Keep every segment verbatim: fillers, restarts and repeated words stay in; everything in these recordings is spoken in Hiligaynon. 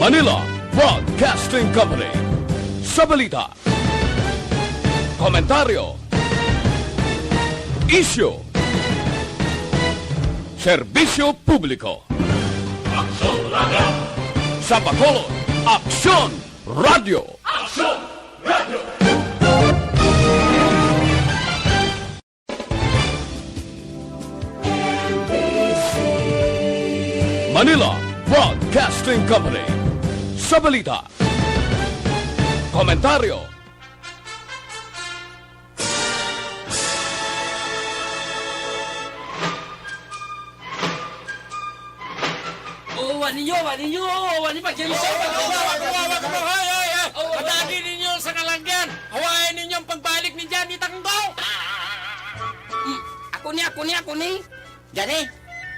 Manila Broadcasting Company. Sa balita, komentaryo, isyu, serbisyo publiko. Aksyon Radio! Sa Bacolod, Aksyon Radio! Aksyon Radio! Manila Broadcasting Company. Sa balita, komentaryo, Oh, wa ninyo, wa ninyo, wa ninyo pag-, wa, wa, wa, wa, wa, wa, wa, hoy, hoy, hoy. Oh, wa, wa. Patagi ninyo sa kalanggan. Hawayan ninyo ang pagbalik ni Johnny Tanggo. Hmm, ako ni, ako ni, ako ni. Johnny,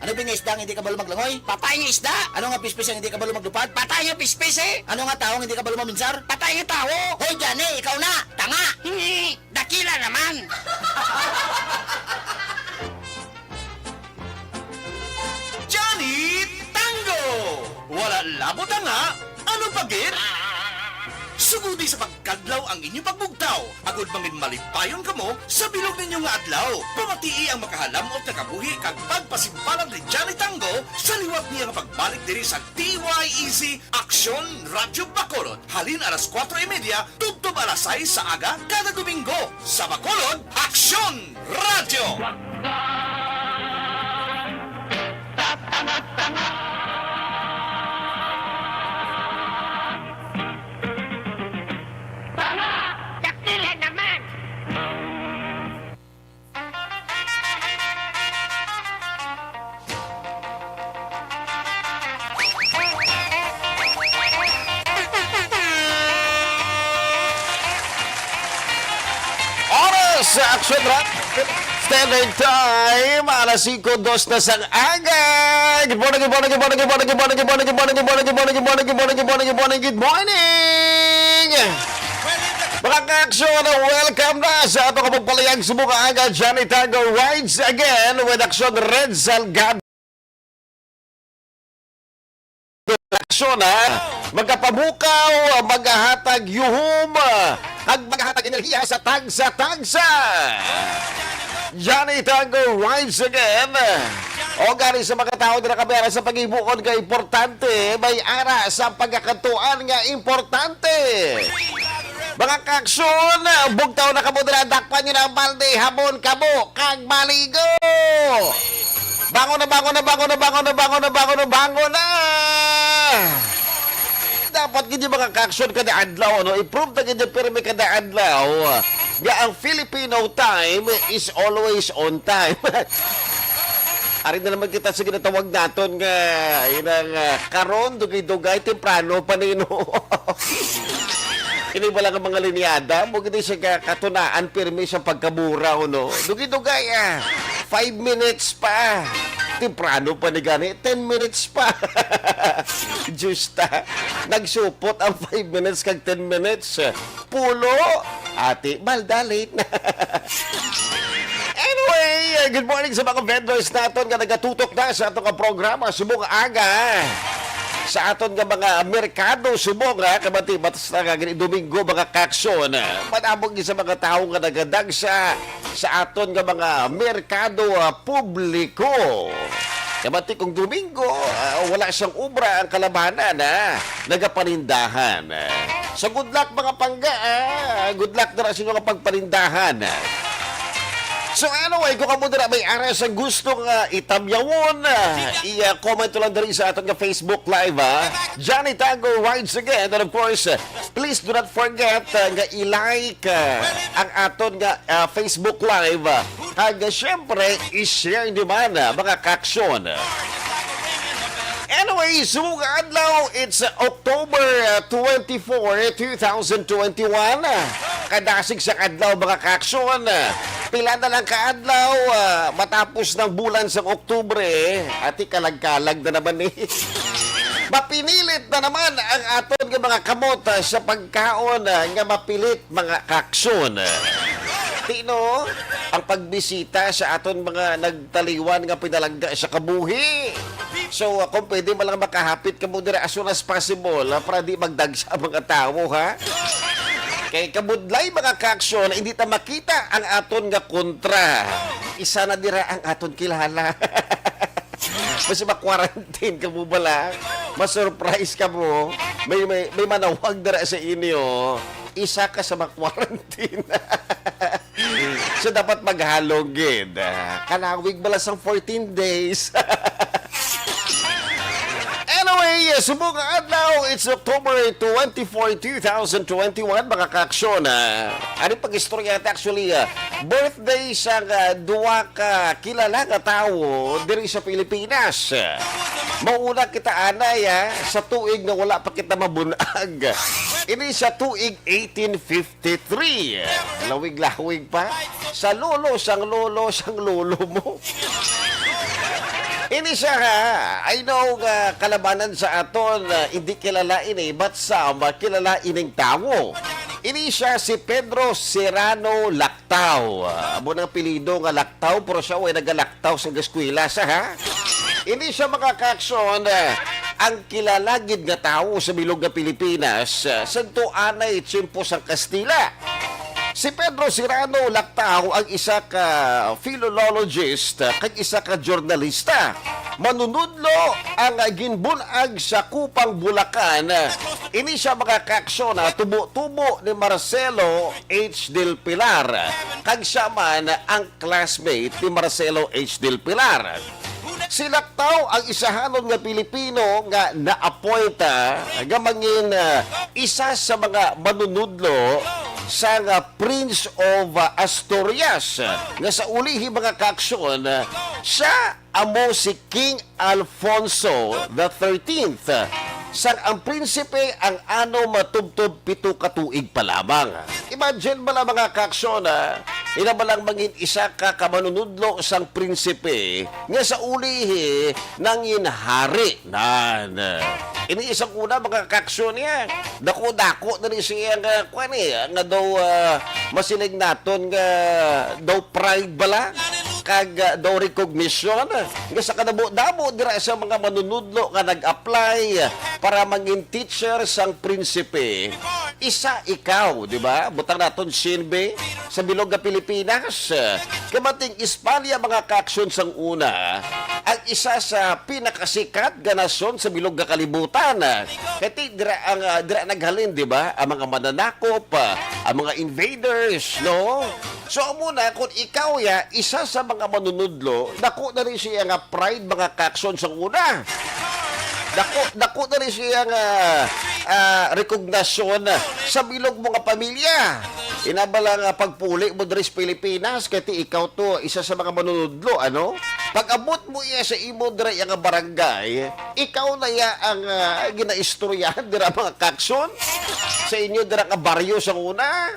ano ba nga isda nga hindi kabalo maglangoy? Patay nga isda. Ano nga pispis ang hindi kabalo maglupad? Patay nga pispis, eh. Ano nga tawo nga hindi kabalo maminsar? Patay nga tawo. Hoy, Johnny, ikaw na. Tanga. Hmm, dakila naman. Johnny Tango! Wala labot ang nga, ano pa gid? Sugodi sa pagkadlaw ang inyo pagbugtaw, agod mangin malipayon kamo sa bilog ninyo nga adlaw. Pamatii ang makahalam-ot nga kabuhi kag pagpasimpalag ni Johnny Tango sa liwat niya nga pagbalik diri sa D Y E C Aksyon Radyo Bacolod, halin alas kuwatro y media tubtob alas sais sa aga kada Domingo. Sa Bacolod, Aksyon Radyo! Dakila naman! Oras sa Action Rock. Standard time, alas singko dos na sang aga. Good morning, good morning, good morning, good morning, good morning, good morning, good morning, good morning, good morning, good morning, good morning, good morning, good morning, good morning, good morning. Mga ka-aksyon, welcome na sa ato ka pagpalayag subong nga aga. Johnny Tango rides again with Aksyon Red Salgado. Aksyon, ha? Magapabukaw, magahatag yuhom, kag magahatag enerhiya sa tagsa-tagsa. Johnny Tango rides again. O gani sa mga tawo dira kami ara sa paghimuon nga importante, may ara sa pagkakadtuan nga importante. Mga ka-aksyon, bugtaw na kamo dira, dakpan niyo na ang balde, habon kamo, kag maligo. Bangon na, bangon na, bangon na, bangon na, bangon na, bangon na, bangon na. Dapat gid yung mga ka-aksyon kada adlaw, no? I-prove na gid yung pirmi kada adlaw nga ang Filipino time is always on time. Ari na naman kita sa ginatawag naton nga inang, ah, karon, dugay-dugay, temprano pa ni, no? Ini ba lang ang mga linyada? Mo gid siya ka-, katunaan, pirmi sa pagkaburaw, no? Dugay-dugay, ah. Five minutes pa. Temprano pa ni gani. Ten minutes pa. Diyos ta. Nagsupot ang five minutes kag ten minutes. Pulo. Ati, baldalit na. Anyway, good morning sa mga vendors naton nga nagatutok na sa aton nga programa subong aga. Sa aton nga mga merkado subong, ha, kabati, batas na nga gani Domingo, mga ka-aksyon. Madamo gid sa mga tawo nga nagadagsa sa aton nga mga merkado, ah, publiko. Kabati kung Domingo, ah, wala siyang obra ang kalabanan, ha, nagapanindahan. So, good luck, mga pangga, ah. Good luck dira sa inyo nga pagpanindahan. So, anyway, kung kamo dira may ara sang gusto nga itamyawon, ah, i-comment lang diri sa aton nga Facebook Live, ah. Johnny Tango rides again. And of course, ah, please do not forget, ah, nga i-like, ah, ang aton nga, ah, Facebook Live, ah. Kag, ah, syempre, i-share nyo man, ah, mga ka-aksyon. Anyway, subong nga adlaw, it's, uh, October, uh, twenty-four, two thousand twenty-one. Kadasig sa adlaw, mga ka-aksyon. Pila na lang ka adlaw, uh, matapos ng bulan sa Oktubre. Ati, kalag-kalag na naman, eh. Mapinilit na naman ang aton nga mga kamot, uh, sa pagkaon, uh, nga mapilit, mga ka-aksyon. Tino, ang pagbisita sa aton mga nagtaliwan nga pinalangga sa kabuhi. So, uh, kung pwede man lang makahapit kamo dira as soon as possible, uh, para di magdagsa ang mga tawo, ha? Kay kabudlay, mga kaaksyon, hindi ta makita ang aton nga kontra. Isa na dira ang aton kilala. Basi ma-quarantine kamo bala. Ma-surprise kamo. May, may, may manawag dira sa inyo. Isa ka sa ma-quarantine. So, dapat maghalong gid. Ah, kalawig bala sang fourteen days. Anyway, subong nga adlaw, it's October twenty-four, two thousand twenty-one, mga kaaksyon. Ah, ano pag-istorya natin? Actually, ah, birthday sa, ah, duwa ka kilala nga tawo diri sa Pilipinas. Mauna kita, anay, ah, sa tuig nga wala pa kita mabunag. Ini sa tuig eighteen fifty-three. Lawig-lawig pa. Sa lolo, sang lolo, sang lolo mo. Ini siya, ha. I know nga kalabanan sa aton, ah, hindi kilala ini, but some, ah, kilala ining tawo. Ini siya si Pedro Serrano Lactao. Ah, amo nang apelyido nga Lactao, pero siya way nagalaktaw sang eskwela sa, ha. Ini siya, mga kaaksyon, ah, ang kilala gid nga tawo sa bilog nga Pilipinas, ah, sadto anay tiyempo sang Kastila. Si Pedro Serrano Lactao ang isa ka philologist kag isa ka journalista. Manunudlo ang ginbun-ag sa Kupang, Bulacan. Ini siya, mga kaaksyon, ah, tubo-tubo ni Marcelo H. Del Pilar, kag siya man ang classmate ni Marcelo H. Del Pilar. Si Lactao ang isahanon nga Pilipino nga naappoint, ah, nga mangin, ah, isa sa mga manunudlo sa nga Prince of, ah, Asturias, nga sa ulihi, mga kaaksyon, ah, siya amo si King Alfonso the thirteenth. Sang ang prinsipe ang ano matubtob pito ka tuig pa lamang. Imagine bala, mga kaaksyon, ah, ina ba lang mangin isa ka ka manunudlo sang prinsipe nga sa ulihi nangin hari. Nan. Ini isang una, mga kaaksyon niya. Dako-dako na ni siya nga, kwan eh, nga daw, ah, masiling naton nga daw pride bala, kag, ah, daw recognition. Nga sa kadamo-damo dira sa mga manunudlo nga nag-apply para mangin teacher sang prinsipe. Isa ikaw, di ba? Butang naton, Shinbe, sa bilog nga Pilipinas. Kamating Espanya, mga kaaksyon, sang una, ang isa sa pinakasikat nga nasyon sa bilog nga kalibutan. Kay ti, dira ang, ah, dira naghalin, di ba? Ang mga mananakop, ah, ang mga invaders, no? So, amo na, kung ikaw ya, isa sa mga manunudlo, dako na rin siya nga pride, mga kaaksyon, sang una. Dako, dako na rin siya nga, ah, rekognasyon sa bilog mo nga pamilya. Ina ba lang nga pagpuli mo diri sa Pilipinas, kay ti ikaw to, isa sa mga manunudlo, ano? Pag-abot mo iya sa imo dira iya nga barangay, ikaw na iya ang, ah, ginaistoryahan dira, mga kaaksyon, sa inyo dira nga baryo sang una.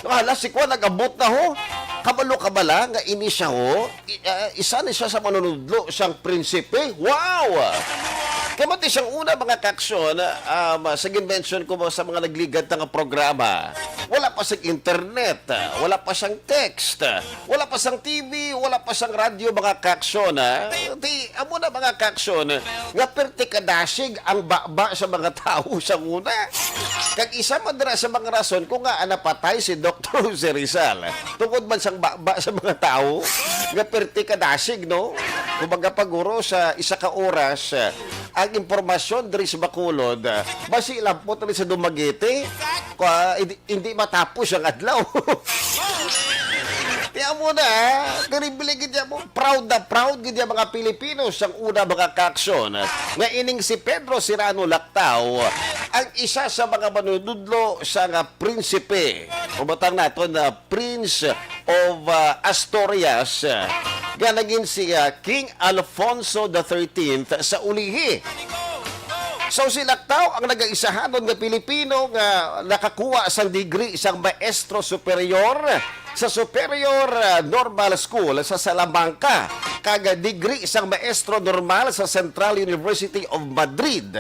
Hala, si Kwan nag-abot na, ho. Kabalo ka bala nga ini siya, ho? I-, ah, isa ni siya sa manunudlo sang prinsipe. Wow! Kay mati sang una, mga kaaksyon, um, sa gin-mention ko mo sa mga nagligad na nga programa, wala pa sang internet, ah, wala pa sang text, ah, wala pa sang T V, wala pa sang radyo, mga kaaksyon, ah. Di, amo na, mga kaaksyon, nga perti kadasig ang baba sa mga tawo sang una. Kag isa man dira sa mga rason kung ngaa napatay si Doktor Jose Rizal, tungod man sang baba sa mga tawo nga perti kadasig, no? Kumbaga, paguro sa isa ka oras, ah, ang impormasyon diri sa Bacolod, ah, basi lampot na sa Dumaguete. Kwa-, hindi, hindi matapos ang adlaw. Tiyan mo na, ah. Terrible gid yan mo. Proud na proud gid yan mga Pilipino sa una, mga kaaksyon, nga ining si Pedro Serrano Lactao ang isa sa mga manunudlo sa nga prinsipe. Umatang nato na Prince of, ah, Asturias, ah, nga naging si, ah, King Alfonso the thirteenth sa ulihi. So, si Lactao ang nagaisahanon nga Pilipino nga nakakuha sang degree sang maestro superior sa Superior, ah, Normal School sa Salamanca, kag degree sang maestro normal sa Central University of Madrid.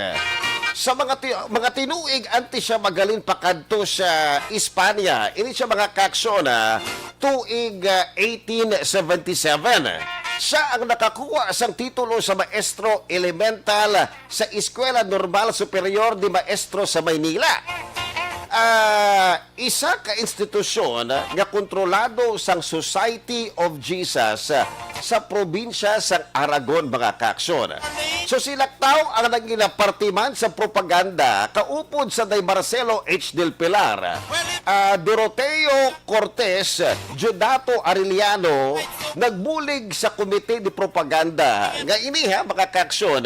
Sa mga ti-, mga tinuig antes siya magalin pakadto sa Espanya, ini siya mga kaaksyon, ah, tuig, ah, eighteen seventy-seven. Siya ang nakakuha sang titulo sa maestro elemental sa Eskwela Normal Superior de Maestro sa Maynila. Ah, isa ka institusyon nga kontrolado sang Society of Jesus sa probinsya sang Aragon, mga kaaksyon. So, si Lactao ang naging parte man sa propaganda kaupod sa day Marcelo H. Del Pilar, ah, Doroteo Cortez, Diodato Arellano, nagbulig sa Komite de Propaganda nga ini, ha, mga kaaksyon,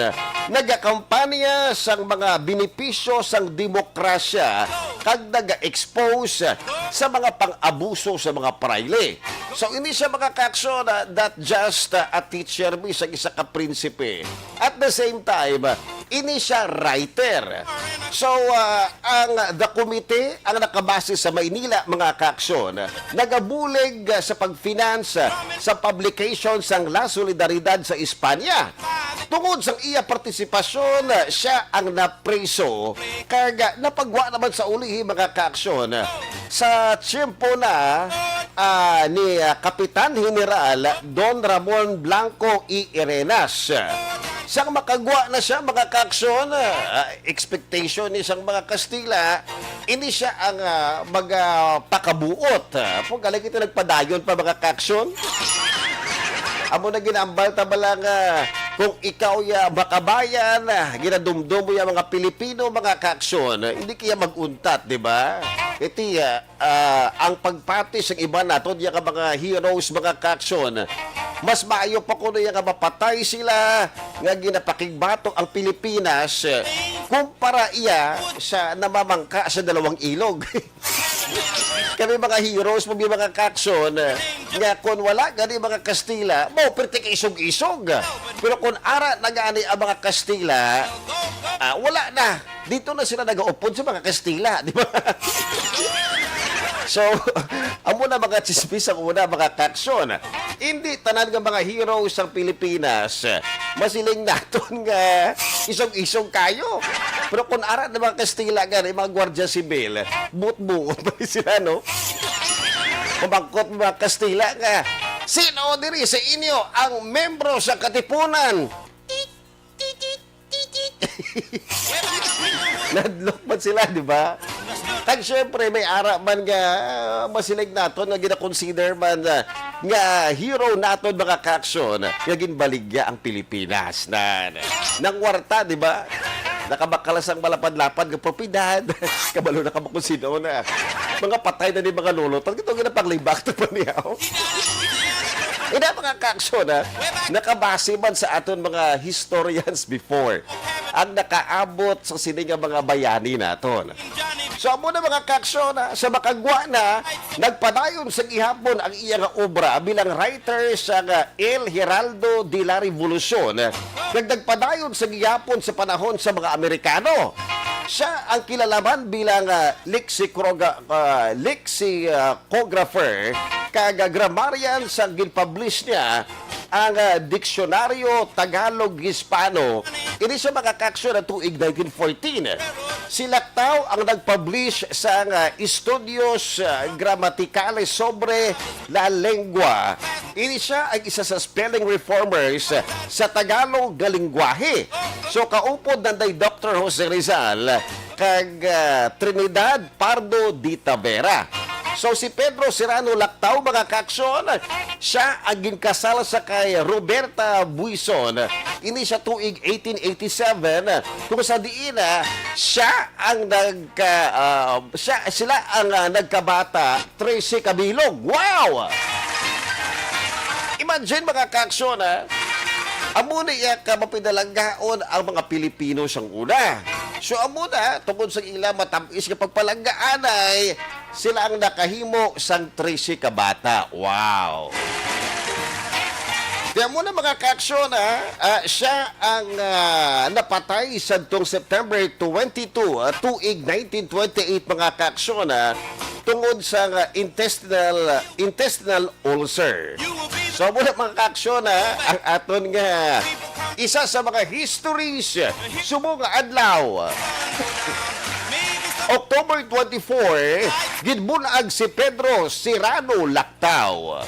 nagakampanya sang mga benepisyo sang demokrasya kag naga-expose sa mga pang-abuso sa mga prayle. So, ini siya, mga kaaksyon, ah, not just, ah, a teacher, bisan isa ka prinsipe. At the same time, ini siya writer. So, ah, ang The Committee ang nakabase sa Maynila, mga kaaksyon, nagabulig, ah, sa pag-finance, ah, sa publication sang La Solidaridad sa Espanya. Tungod sang iya partisipasyon, ah, siya ang napriso kag, ah, napagwa naman sa ulihi, mga kaaksyon, sa tiyempo na, ah, ni, ah, Kapitan General Don Ramon Blanco E. Arenas. Sang makagwa na siya, mga kaaksyon, ah, expectation ni sang mga Kastila, ini siya ang, ah, magapakabuot. Ah, kung galing ito nagpadayon pa, mga kaaksyon. Amo na ginambal ta bala nga kung ikaw ya makabayan, ah, ginadumdum mo ya mga Pilipino, mga kaaksyon, hindi kaya mag-untat, di ba? Iti, ah, ah, ang pagpati sang iban naton ya nga mga heroes, mga kaaksyon, mas maayo pa kuno ya nga mapatay sila nga ginapakigbato ang Pilipinas, eh, kumpara iya sa namamangka sa dalawang ilog. Kami mga heroes mo, mga kaaksyon, eh, nga kon wala gani mga Kastila, mao perti ka isog-isog. Pero kon ara na gani ang mga Kastila, ah, wala na. Dito na sila nagaupod sa mga Kastila, di ba? So, amo na mga chismis ang una, mga kaaksyon. Hindi tanan nga mga hero sang Pilipinas masiling naton nga isog-isog kayo. Pero kung ara na mga Kastila gani, mga Guardia Civil, buot-buot pa rin sila, no? Kumangkot mga Kastila nga, "Sino diri sa inyo ang membro sa Katipunan?" Nadlok man sila, di ba? Kag syempre, may ara man nga, ah, masiling naton nga gina-consider man, ah, nga hero naton, mga kaaksyon, nga ginbaligya ang Pilipinas. Na, na, nang warta, di ba? Nakabakal sang malapad-lapad nga propiedad. Kabalo na ka ba kung sino na? Mga patay na ni mga lolo. Talaga ito ginapanglibak to pa niya, oh. Ina, mga kaaksyon, ha? Nakabase man sa aton mga historians before ang nakaabot sa sini nga mga bayani naton. So, amo na, mga kaaksyon, ha? Sa makagwa na, nagpadayon sa gihapon ang iya nga obra bilang writer sa nga El Heraldo de la Revolucion, kag nagpadayon sa gihapon sa panahon sa mga Amerikano. Siya ang kilalaman bilang, ah, lexicroga-, ah, lexi-, ah, lexicographer kag grammarian sa ginpublish niya ang, ah, Diksyonaryo Tagalog Hispano. Ini sa mga kaaksyon na tuig nineteen fourteen. Si Lactao ang nagpublish sa, ah, Estudios, ah, Gramaticales sobre la Lengua. Ini siya ang isa sa spelling reformers sa Tagalog nga lingwahe. So, kaupod nanday Doctor Jose Rizal kag, ah, Trinidad Pardo de Tavera. So, si Pedro Serrano Lactao, mga kaaksyon, siya ang ginkasal sa kay Roberta Buison. Ini sa tuig eighteen eighty-seven, kung sa diin, ah, siya ang nagka-, ah, siya, sila ang, ah, nagkabata, trese ka bilog. Wow! Imagine, mga kaaksyon, ha? Amo na iya ka mapidalanggaon ang mga Pilipino sang una. So, amo na, tungod sa ila matam-is nga pagpalanggaanay, sila ang nakahimo sang trese ka bata. Wow! Di amo na, mga kaaksyon, ha? Ah, siya ang, ah, napatay sadtong September twenty-two, ah, tuig nineteen twenty-eight, mga kaaksyon, ha? Tungod sa nga intestinal, intestinal ulcer. So, muna, mga kaaksyon, ha, ang aton nga isa sa mga histories subong nga adlaw. October twenty-four, ginbunag si Pedro Serrano Lactao.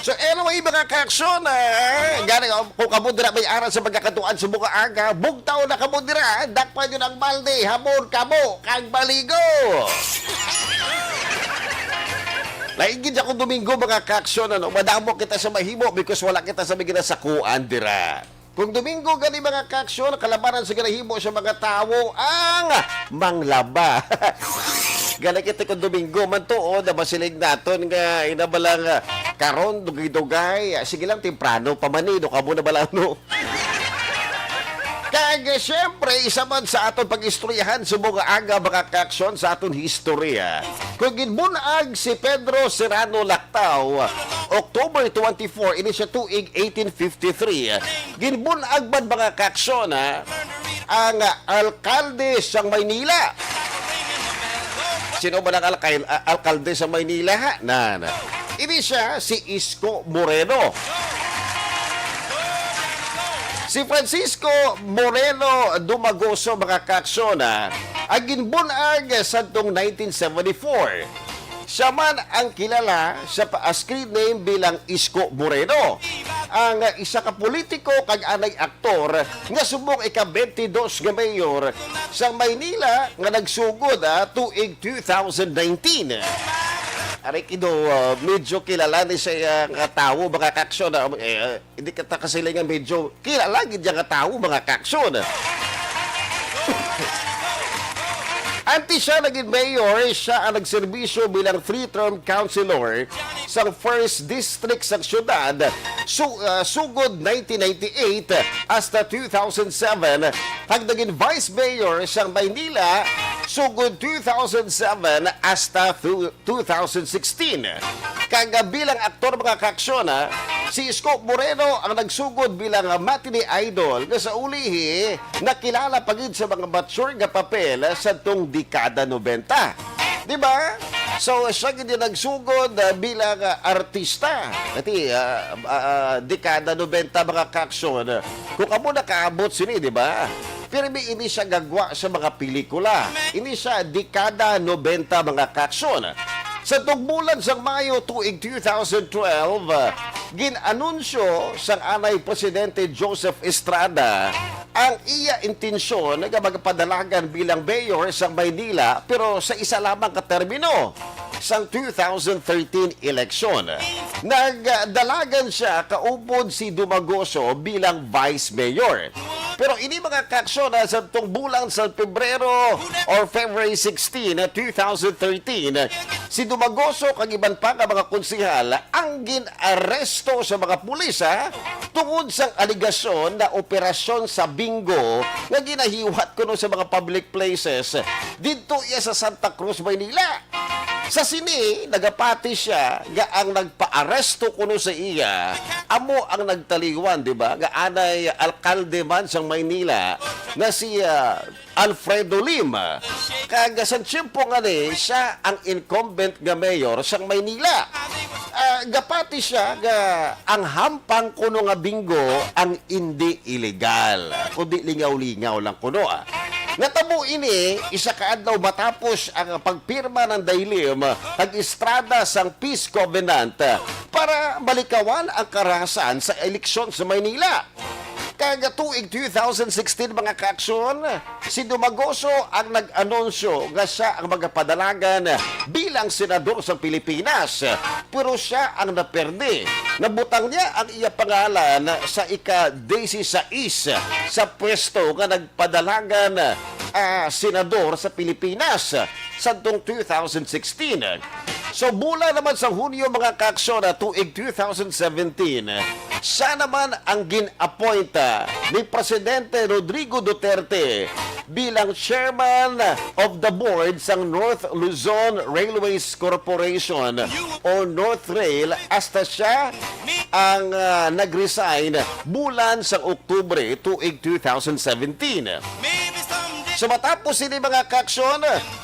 So, anyway, mga kaaksyon, ah, gani, oh, kung kamo dira may ara sa pagkakatuan sa mga aga, bugtaw na kamo dira, dakpan yun ang balde, hamon kamo, kag maligo. Lain gid akong Domingo, mga kaaksyon, ano, madamo kita sa mahimo because wala kita sa may ginasakuan dira. Kung Domingo gani, mga kaaksyon, kalabanan sa ginahimo sa mga tawo ang manglaba. Gani kita kung Domingo man to, oh, nabasilig naton nga inabalang, ah, karon, dugay-dugay. Ah, sige lang, temprano pa man eh, do kamo na bala, no? Kag, eh, siyempre, isa man sa aton pag-istoryahan sa mga aga, mga kaaksyon, sa aton historya. Kung ginbunag si Pedro Serrano Lactao, October twenty-four, ini siya tuig eighteen fifty-three, ginbunag man, mga kaaksyon, ha, ang alkalde sang Maynila. Sino ba ang alkal-, a-, alkalde sa Maynila, ha? Na, na. Ini siya si Isko Moreno. Si Francisco Moreno Dumagoso, mga kaaksyon, ha, ang ginbunag sadtong nineteen seventy-four. Siya man ang kilala sa pa-, screen name bilang Isko Moreno, ang isa ka politiko kag anay aktor nga subong ika-twenty-dos nga mayor sa Maynila nga nagsugod, ah, tuig two thousand nineteen. Aray kido, ah, medyo kilala ni siya nga tawo, mga kaaksyon, ah, eh, hindi ka ta kasiling nga medyo kilala gid niya nga tawo, mga kaaksyon. Antes siya naging mayor, siya ang nagserbisyo bilang three-term councilor sa first district sa syudad, su-, ah, sugod nineteen ninety-eight hasta two thousand seven, kag naging vice mayor sa Maynila, sugod two thousand seven hasta thu-, two thousand sixteen. Kag, ah, bilang aktor, mga kaaksyon, ah, si Isko Moreno ang nagsugod bilang, ah, matinee idol nga sa ulihi nakilala pa gid sa mga mature nga papel, ah, sadtong dekada nobenta. Di ba? So, siya gid yung nagsugod, ah, bilang, ah, artista. Ati, ah, ah, ah, dekada nobenta, mga kaaksyon. Kung kamo nakaabot sini, di ba? Pirmi ini siya gagwa sa mga pelikula. Ini siya dekada nobenta, mga kaaksyon. Sa tugbulan sang Mayo tuig two thousand twelve, ah, gin-anunsyo sang anay Presidente Joseph Estrada ang iya intensyon nga magpadalagan bilang mayor sa Maynila, pero sa isa lamang ka termino sang two thousand thirteen eleksyon. Nagdalagan siya kaupod si Dumagoso bilang vice mayor. Pero ini, mga kaaksyon, ah, sa tong bulan sa Pebrero or February sixteen, ah, two thousand thirteen, si Dumagoso kag iban pa nga mga konsehal ang gin-aresto sa mga pulis, ah, tungod sang alegasyon na operasyon sa bingo nga ginahiwat kuno sa mga public places didto iya sa Santa Cruz, Maynila. Sa sini, nagapati siya nga ang nagpaaresto kuno sa iya amo ang nagtaliwan, di ba? Nga anay alkalde man sang Maynila nga si, ah, Alfredo Lim. Kag sa tiyempo nga ni, siya ang incumbent nga mayor sang Maynila. Ah, gapati siya nga ang hampang kuno nga bingo ang indi illegal, kundi lingaw-lingaw lang kuno, ah. Natabo ini isa ka adlaw matapos ang pagpirma ng Dailim kag Estrada sang Peace Covenant para malikawan ang karahasan sa eleksyon sa Maynila. Kag tuig two thousand sixteen, mga kaaksyon, si Dumagoso ang nag-anunsyo nga siya ang magapadalagan bilang senador sa Pilipinas, pero siya ang naperde. Nabutang niya ang iya pangalan sa ika-disisais sa pwesto nga nagpadalagan, ah, senador sa Pilipinas sadtong two thousand sixteen. So, bulan naman sa Hunyo, mga kaaksyon, na tuig two thousand seventeen, siya naman ang gin-appoint, ah, ni Presidente Rodrigo Duterte bilang chairman of the board sang North Luzon Railways Corporation o North Rail, hasta siya ang, ah, nag-resign bulan sa Oktubre tuig two thousand seventeen. So, matapos ini, mga kaaksyon,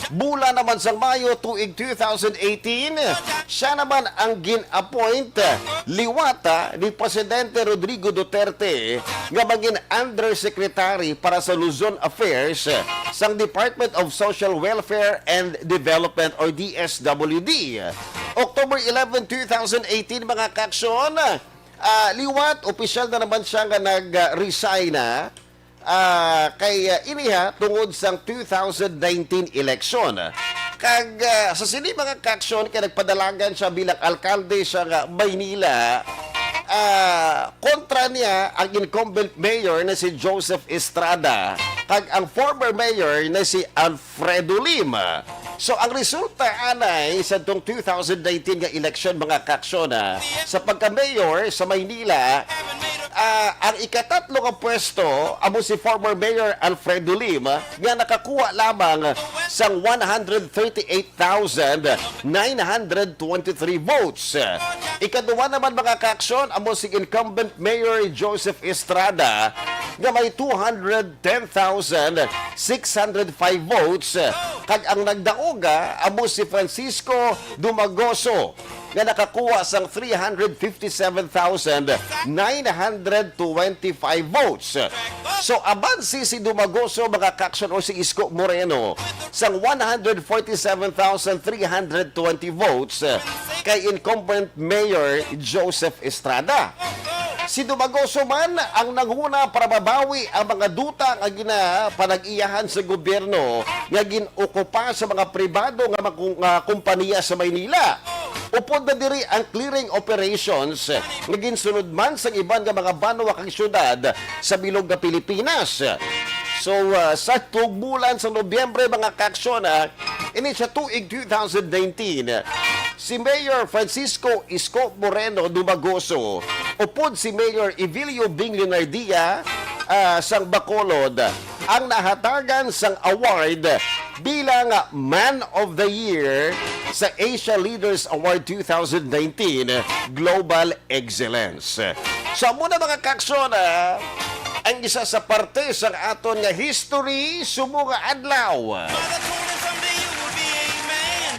Bulan naman sang Mayo tuig two thousand eighteen, siya naman ang gin-appoint liwat, ah, ni Presidente Rodrigo Duterte nga maging Undersecretary para sa Luzon Affairs sang Department of Social Welfare and Development or D S W D. October eleven, two thousand eighteen, mga kaaksyon, ah, liwat, opisyal na naman siya nga nag-resign na, ah, kay, ah, iniha tungod sang two thousand nineteen election. Kag, ah, sa sini, mga kaaksyon, kay nagpadalagan siya bilang alkalde sa nga Maynila, ah, kontra niya ang incumbent mayor na si Joseph Estrada kag ang former mayor na si Alfredo Lim. So, ang resulta anay sa tong two thousand nineteen nga election, mga kaaksyon, ah, sa pagka-mayor sa Maynila, ah, ang ikatatlo nga pwesto amo si former Mayor Alfredo Lim, ah, nga nakakuha lamang sang one hundred thirty-eight thousand nine hundred twenty-three votes. Ikaduha naman, mga kaaksyon, amo si incumbent Mayor Joseph Estrada nga may two hundred ten thousand six hundred five votes, kag ang nagdaog, ah, amo si Francisco Dumagoso nga nakakuha sang three hundred fifty-seven thousand nine hundred twenty-five votes. So, abansi si Dumagoso, mga kaaksyon, o si Isko Moreno sang one hundred forty-seven thousand three hundred twenty votes kay incumbent Mayor Joseph Estrada. Si Dumagoso man ang nanghuna para mabawi ang mga duta nga ginapanag-iyahan sa gobyerno nga gin-okupa sa mga pribado nga maku-, nga kompanya sa Maynila. Upod na diri ang clearing operations nga ginsunod man sang iban nga mga banwa kag syudad sa bilog nga Pilipinas. So, ah, sa tugbulan sa Nobyembre, mga kaaksyon, ah, ini sa tuig two thousand nineteen, si Mayor Francisco Isko Moreno Dumagoso upod si Mayor Evilio Bing Leonardia, ah, sang Bacolod ang nahatagan sang award bilang Man of the Year sa Asia Leaders Award two thousand nineteen Global Excellence. So, amo na, mga kaaksyon, ah, ang isa sa parte sang aton nga history subong nga adlaw.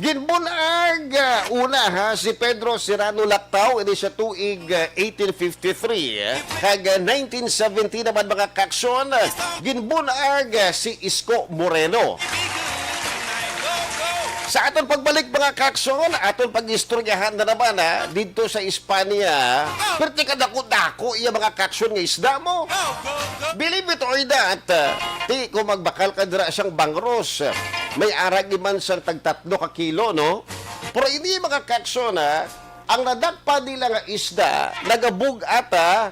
Ginbun-ag, ah, una, ha, si Pedro Serrano Lactao, ini sa tuig, ah, eighteen fifty-three, eh, kag, ah, nineteen seventy naman, mga kaaksyon, ginbun-ag, ah, si Isko Moreno. Sa aton pagbalik, mga kaaksyon, aton pag-istoryahan na naman, ha, didto sa Espanya. Perti kadako-dako iya, mga kaaksyon, nga isda mo. Believe it or not, ah, ti ko magbakal ka dira sang bangros. May aragi man sang tagtatlo ka kilo, no? Pero ini, mga kaaksyon, ha, ang nadakpan nila nga isda, nagabug-at, ha,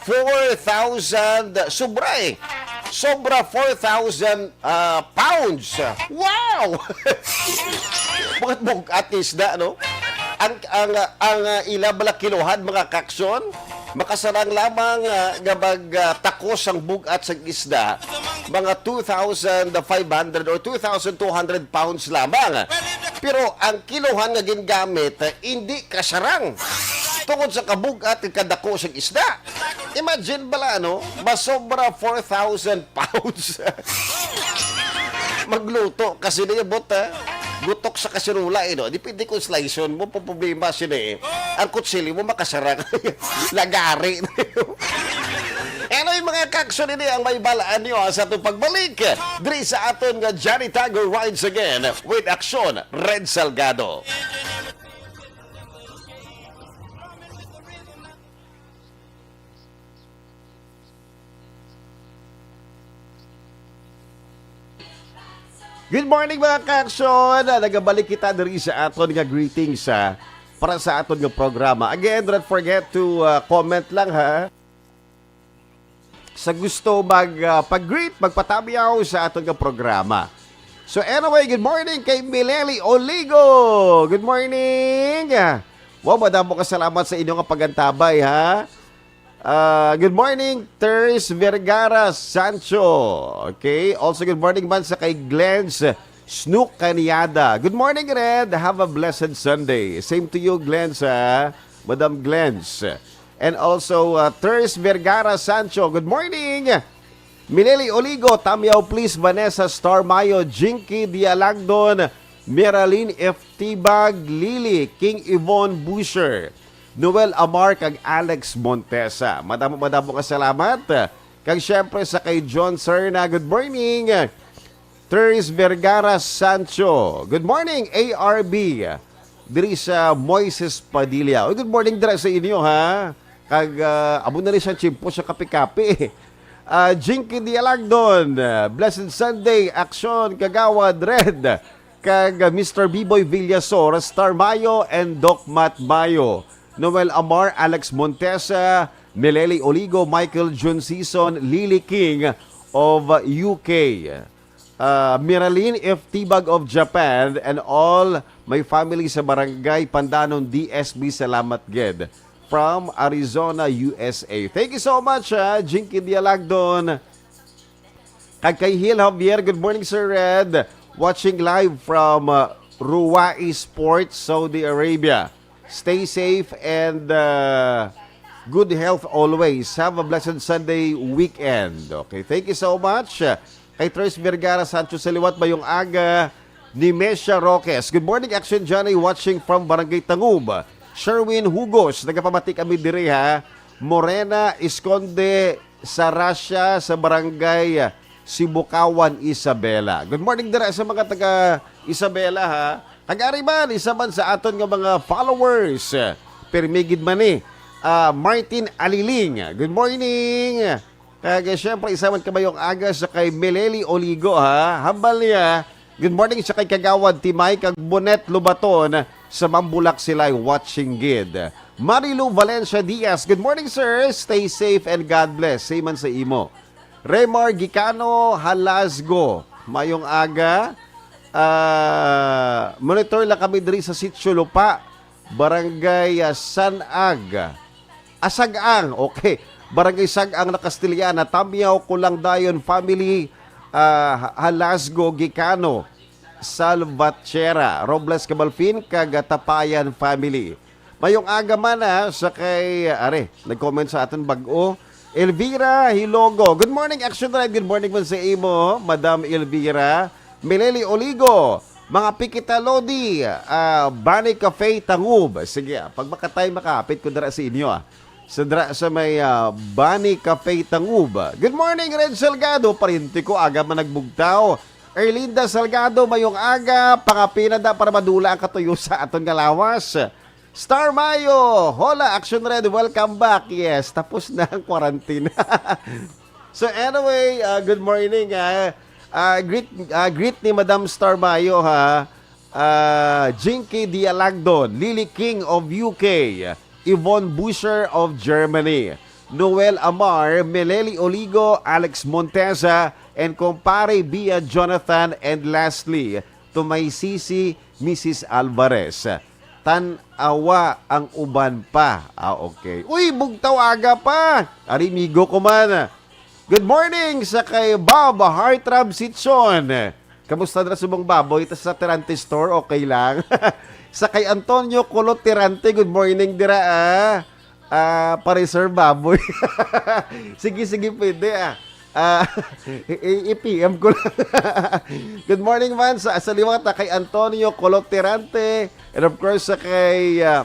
four thousand, sobra, eh. Sobra four thousand, ah, pounds. Wow! Mga bug-at nga isda, no? Ang, ang, ang, ah, ila bala kilohan, mga kaaksyon, makasarang lamang, ah, nga mag, ah, takos ang bug-at sang isda, mga two thousand five hundred or two thousand two hundred pounds lamang. Pero ang kilohan nga gingamit, ah, indi kasarang tungod sa kabug-at ug kadako sang isda. Imagine bala, no? Masobra four thousand pounds. Magluto kasi na yung bot, ha? Gutok sa kaserola, eh, no? Depende kung slice mo, po problema sila, eh. Ang kutsilyo mo makasarang. Lagari. Ano yung mga kaaksyon ini ang may balaan niyo, ha, sa atong pagbalik diri sa aton nga Johnny Tago Rides Again with Aksyon, Red Salgado. Good morning, mga kaaksyon. Nagabalik kita diri sa aton nga greetings, ah, para sa aton nga programa. Again, don't forget to, ah, comment lang, ha, sa gusto mag, ah, pag-greet, magpatamyaw sa aton nga programa. So anyway, good morning kay Mileli Oligo. Good morning. Wow, madamo ka salamat sa inyo nga pagantabay, ha. Ah, good morning, Ters Vergara Sancho. Okay, also good morning man sa kay Glens Snook Caniada. Good morning, Red. Have a blessed Sunday. Same to you, Glens, ha? Madam Glens. And also, uh, Ters Vergara Sancho, good morning. Mileli Oligo, Tamyaw Please, Vanessa Star Mayo, Jinky Dialagdon, Miraline F Tibag, Lily, King Yvonne Busher, Noel Amar, kag Alex Montesa. Madamo, madamo nga salamat. Kag syempre sa kay John Serna, good morning. Teres Vergara Sancho, good morning, A R B. Diri sa Moises Padilla. Uy, good morning dira sa inyo, ha? Kag, ah, amo na ni siya tiyempo sa kape-kape. Ah, Jinky Dialagdon, ah, Blessed Sunday, Aksyon, Kagawad Red, kag, ah, Mister Biboy Villasor, Star Mayo, and Doc Matt Mayo, Noel Amar, Alex Montesa, Mileli Oligo, Michael Jun Season, Lily King of U K. Ah, Miraline F Tibag of Japan, and all my family sa Barangay Pandanon, D S B, salamat gid. From Arizona, U S A. Thank you so much, ah, Jinky Dialagdon. Kag kay Hill Javier, good morning, Sir Red. Watching live from, ah, Ruwais Port, Saudi Arabia. Stay safe and, ah, good health always. Have a blessed Sunday weekend. Okay, thank you so much. Kay Tres Vergara Sancho sa liwat, mayong aga. Ni Mesha Roques, good morning, Action Johnny, watching from Barangay Tangub. Sherwin Hugos, nagapamati kami diri, ha. Morena Esconde sa Russia, sa Barangay Sibukawan, Isabela. Good morning dira sa mga taga Isabela, ha. Kag ari man, isa man sa aton nga mga followers. Pirmi gid man ni, ah, Martin Aliling. Good morning. Kag, eh, syempre, isa man kabayong aga sa kay Meleli Oligo, ha? Hambal niya, good morning sa kay Kagawad Timay kag Bonet Lubaton sa Mambulak sila watching gid. Marilu Valencia Diaz, good morning, sir. Stay safe and God bless. Same man sa imo. Remar Gicano, Halasgo, mayong aga. Ah, monitor lang kami diri sa Sitio Lupa, Barangay, ah, Sanag. Ah, Sag-ang, okay. Barangay Sag-ang na Castiliana, Tamyaw, Kulang Dayon family, ah, Halasgo, Gicano, Salvatierra, Robles Cabalfin, kag, ah, Tapayan family. Mayong aga man, ah, sa kay, ah, are, nag-comment sa aton bag-o, Elvira Hilogo. Good morning, Action Red. Good morning man sa imo, Madam Elvira. Meleli Oligo, mga Pikita Lodi, ah, Bani Cafe Tangub. Sige, ah, pag makatay, makapit ko dira sa inyo, ah. Sa dira sa may, ah, Bani Cafe Tangub. Good morning, Red Salgado. Pariente ko, aga man nagbugtaw. Erlinda Salgado, mayong aga. Pangapina da para madula ang katuyo sa aton nga lawas. Star Mayo, hola, Action Red, welcome back. Yes, tapos na ang quarantine. So anyway, ah, good morning, ah. Ah, greet, ah, greet ni Madam Star Mayo, ha. Ah, Jinky Dialagdon, Lily King of U K, Yvonne Busher of Germany, Noel Amar, Meleli Oligo, Alex Montesa, and Compare Bia Jonathan, and lastly, to my sisi, Missus Alvarez. Tan-awa ang uban pa. Ah, okay. Uy, bugtaw aga pa. Ari, migo ko man. Good morning sa kay Bob Heartthrob Sitson. Kamusta dira subong baboy? Tas sa Tirante Store, okay lang? Sa kay Antonio Colot Tirante, good morning dira, ah. Ah, pa-reserve baboy. Sige, sige, pwede, ah. Ah, i-, i-, i-P M ko lang. Good morning man sa, sa liwat, ah, kay Antonio Colot Tirante. And of course, sa kay, ah,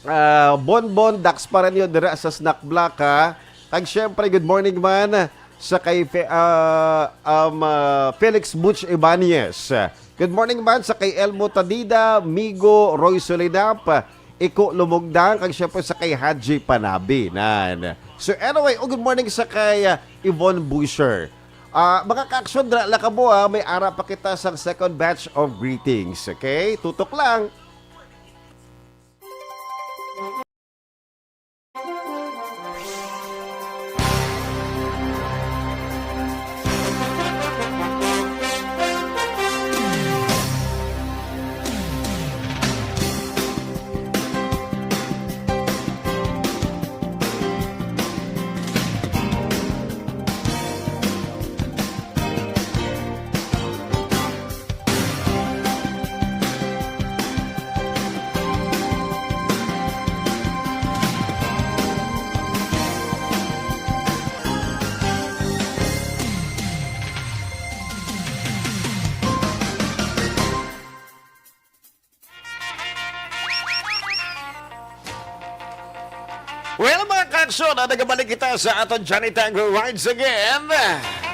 ah, Bonbon Dax Paranyo dira sa Snack Block, ha. Kag syempre, good morning man sa kay Fe-, ah, um, ah, Felix Butch Ibanez. Good morning man sa kay Elmo Tadida, Migo Roy Soledap, Iko Lumugdang, kag syempre sa kay Haji Panabi. Nan. So anyway, oh, good morning sa kay, ah, Yvonne Busher. Ah, mga ka-action, dra la kamo, ah, may ara pa kita sa second batch of greetings. Okay? Tutok lang. Well, mga kaaksyon, ah, nagabalik kita sa aton Johnny Tango Rides Again.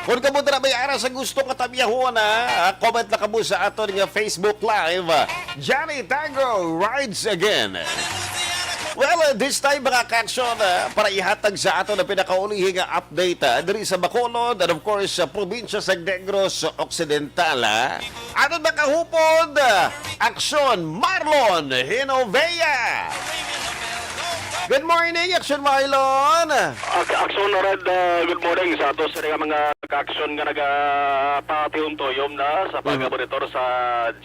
Kung kamo na may ara sa gusto nga tabiyahon, ah, comment na kamo sa aton nga Facebook Live, ah, Johnny Tango Rides Again. Well, uh, this time, mga kaaksyon, ah, para ihatag sa aton ang pinakaulihi nga update, ah, diri sa Bacolod and, of course, sa probinsya sa Negros Occidental, ah. Aton makahupod, ah, Aksyon Marlon Hinovea. Good morning, Aksyon Marlon. Ak-, Aksyon Red, ah, good morning sa ato sa mga ka-aksyon nga nagapatuyom-tuyom na sa Mhm. pagmonitor sa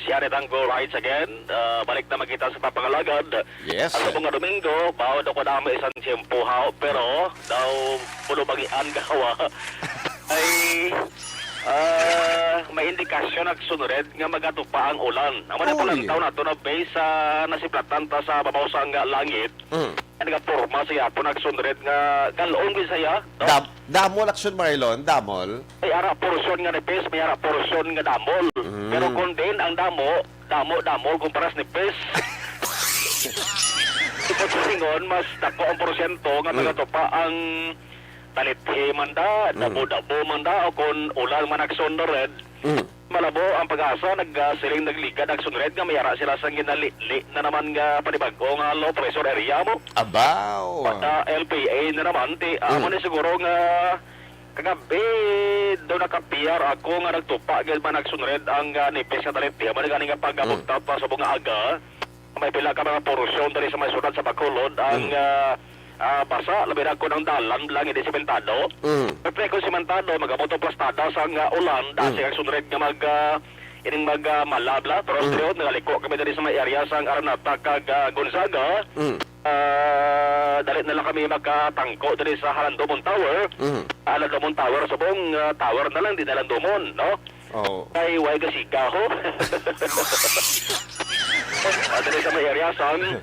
Johnny Tango Rides Again. Ah, balik na magkita sa papangalagad. Yes. Ang mga Domingo, bawal ako na may isang tiyempo, ha, pero daw pulubagian gawa ay, ah, may indikasyon, Aksyon Red, nga magatupa ang ulan. Amo na Uy. Palantaw nato na base sa nasiplatan ta sa babaw sang langit, Mm. nga nagaporma sa yapon, Aksyon Red, nga galon gid saya, no? Dam-, damol, Aksyon Marlon, damol. May ara porsyon nga nipis, may ara porsyon nga damol. Mm. Pero kung din ang damo, damo-damo kumpara sa nipis. Ipot sa singon, mas dako ang porsyento nga Mm. magatupa ang talithi man da, Mm. dabo-dabo man da, o kung ulan man, Aksyon Red. Mm. Malabo ang PAGASA, nagasiling, nagligad, Aksyon Red, nga may ara sila sang ginalili na naman nga panibag-o nga low pressure area mo. Abaw. Pata L P A na naman, ti, amo Mm. ni siguro nga kagabi, daw naka-P R ako nga nagtupa gid man, Aksyon Red, ang, ah, nipis nga talithi. Amo ni gani nga pagabugta Mm. pa sa mga aga. May pila ka mga porsyon diri sa may syudad sa Bacolod ang, Mm. ah, ah, basa, labi na kon ang dalan lang hindi sementado. Mm. Pero kung sementado, mag-abot ang plastada sang, ah, ulan, dasi Mm. ang sunred nga mag, ah, ining mag, ah, malabla. Pero Mm. pero nagaliko kami diri sa may area sang Araneta kag, ah, Gonzaga. Mm. Ah, dali na lang kami makatangko diri sa Halandomon Tower. Mm. Halandomon Tower, subong, ah, tower na lang, di na lang domon, no? Oh. Kay way gasiga ho. Ah, diri sa may area sang,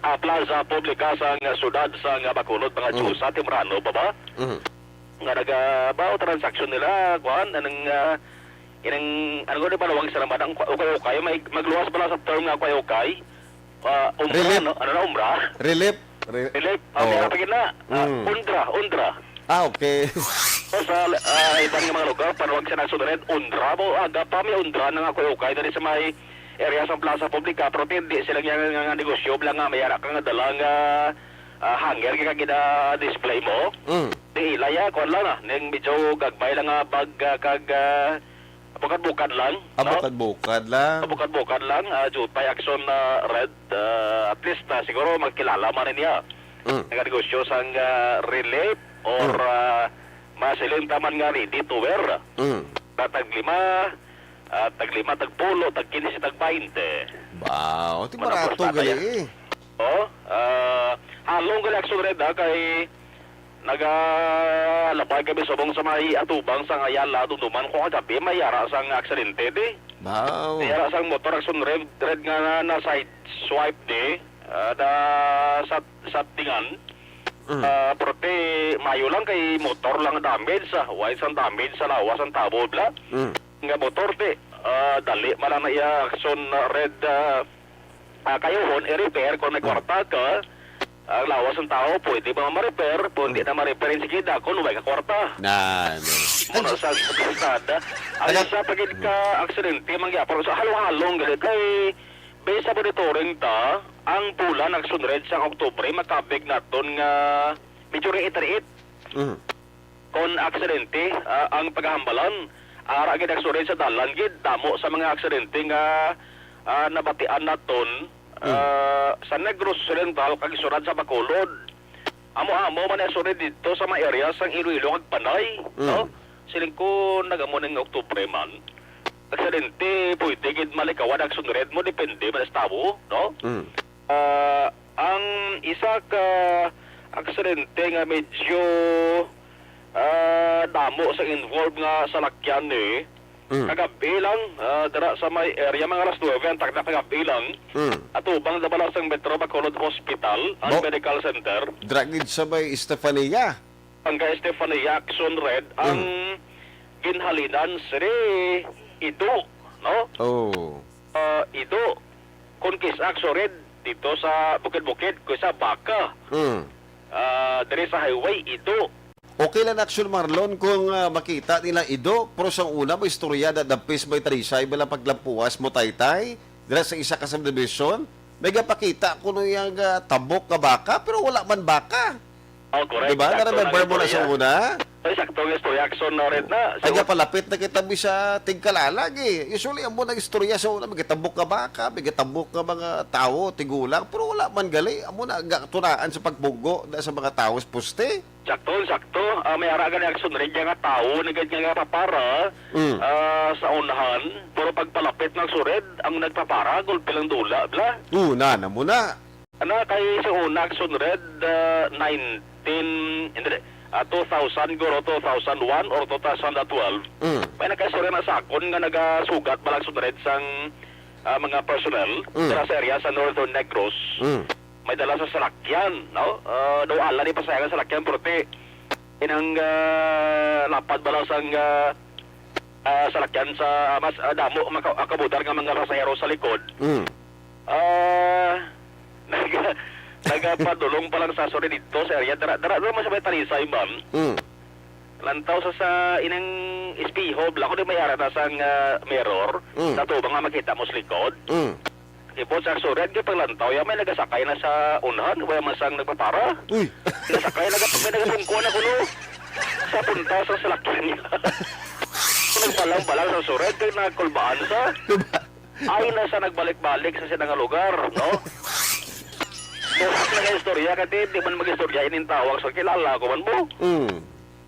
ah, Plaza Publica sang, ah, siyudad sang, ah, Bacolod, mga Mm. Diyosa, temprano pa ba? Mm. Nga naga-, ba, o transaksyon nila, kuan, anong, ah, inang, ano ko, di ba, lawag sa naman, ang ukay-ukay, may magluwas pala sa term nga ukay-ukay. Ah, umra, Relief. No? Ano na, umra? Relief. Re-, Relief. Ah, Oh. May kapagin na. Ah, Mm. undra, undra. Ah, okay. O sa, ah, iban nga mga lugar, panawag sa National Red, undra mo. Aga pa, may undra na nga ukay-ukay dali sa may area sa Plaza Publica, pero hindi sila nga, nga, nga negosyo, bala nga may ara ka nga dala nga, ah, hanger nga gina-display mo. Mm. Di ilay, ah, kuwan lang, ah, ning medyo gagmay lang nga bag, ah, kag, ah, bukad-bukad lang, Ah, no? Bukad-bukad lang. Bukad-bukad lang, ah, Jutay Action, ah, Red, ah, at least, ah, siguro magkilala man niya. Mm. Naganegosyo sang, ah, relief or, Mm. ah, masiling taman nga ready to wear. Mm. Na tag lima, ah, tag lima, tag pulo, tag kinse, tag baynte. Wow, ti Manapos barato na gali kaya. Eh. Oh, ah, halong gali Action Red, ha, kay nagalabay kami subong sa may atubang sa Ayala, dumduman ko kagabi, may ara sang aksidente, di. Wow. May ara sang motor Action Red, Red nga na, na side swipe, di. Ah, da, sa, sa tingan. Mm. Ah, pero ti, mayo lang kay motor lang damage, ah. Way sang damage sa lawas ang tabo, bla. Mm. Nga motor, ti, ah, dali man lang na iya Action Red, ah, ah, kayuhon, i-repair kung may Hmm. kwarta ka. Ang lawas ng tao, pwede ba ma-repair? Kung di Hmm. na ma-repair, sige, dako, lumay ka kwarta. Na, no. Muna sa kalsada. Ang Taga- isa pa gid ka aksidente, mangyapon sa halong-halong, gali kay, based sa monitoring ta, ang bulan Action Red sa Oktubre, makabig naton nga medyo riit-riit. Mm. Kon aksidente, ah, ang paghambalan, ara gid aksurin sa dalan gid, damo sa mga aksidente nga, ah, nabatian naton, Mm. ah, sa Negros Occidental kag sulod sa Bacolod. Amo-amo man ang sulod dito sa mga area sang Iloilo kag Panay, Mm. no? Siling ko nagamo ning Oktubre man. Aksidente, pwede gid malikawan ang sunred mo, depende man sa tawo, no? Mm. Ah, ang isa ka aksidente nga medyo, ah, damo sa involved nga salakyan ni, Mm. kagabi lang, ah, dira sa may area, mga alas nuebe ang takna kagabi lang. Mm. Atubang sa balas ang Metro Bacolod Hospital, ang Bo-, medical center. Dira gid sa may Estefania. Ang kay Estefania Action Red, ang Mm. ginhalinan sini Ido, no? Oh. Ah, Ido, kung kis-a Action Red, dito sa Bukid-Bukid, kisa Baka. Mm. Diri sa highway, Ido. Okay lang, Action Marlon, kung, ah, makita nila Ido, pero sa una, may istorya na dampis may talisay, may lang paglampuas mo, Taytay, dira sa isa ka subdivision, may gapakita kuno yang, ah, tabok nga baka, pero wala man baka. Oh, correct. Di ba? Sakto Na-remember lang mo na sa istorya. Una? Ay, sakto ang istorya, Action, no, Red na. Ay, So, nga palapit na kita bi sa tigkalalag, eh. Usually, amo nang istorya sa una, may tabok nga baka, may tabok nga mga tawo, tigulang, pero wala man gali. Amo na, ga-, tunaan sa pagbugo na sa mga tawo sa poste. Sakto, sakto. Ah, may ara gani, Action, Red, nga tawo, nagad nga papara, Mm. ah, sa unahan, pero pagpalapit na, Action, Red, ang nagpapara, gulpi lang dula, bla. Oo, na, na mo na. Ana, kay sa una, Action Red, ah, nineteen, hindi, ah, two thousand, guro, two thousand one or two thousand twelve, Mm. may nagkaistorya na sa akon nga nagasugat bala, Action Red, sang, ah, mga personnel Mm. dira sa area sa Northern Negros. Mm. May dala sa salakyan, no? Ah, daw ala ni pasayang salakyan, pero ti, inang, ah, lapad bala sang, ah, ah, salakyan sa mas, ah, damo maka-, akabudar nga mga pasahero sa likod. Mm. Ah, naga-, nagapadulong pa lang sa suri dito sa area. Dara, dara, dara mo sa may Talisay, ma'am. Mm. Lantaw sa, sa ining espeho, bala ko di may ara na sang, ah, mirror. Mm. Sa tubang nga makita mo sa likod. Mm. Ipon sa sured, kay paglantaw, ya may nagasakay na sa unahan, wala man sang nagpapara. Uy! Nagasakay, naga-, may nagasungko na kuno. Sa punta sa salakyan niya. Nagpalang-palang sa sured, kay nagkulbaan sa Diba? Ay na sa nagbalik-balik sa sila nga lugar, no? Buhat na nga istorya, kasi di man mag-istorya ining tawag sa kilala ko man mo. Mm.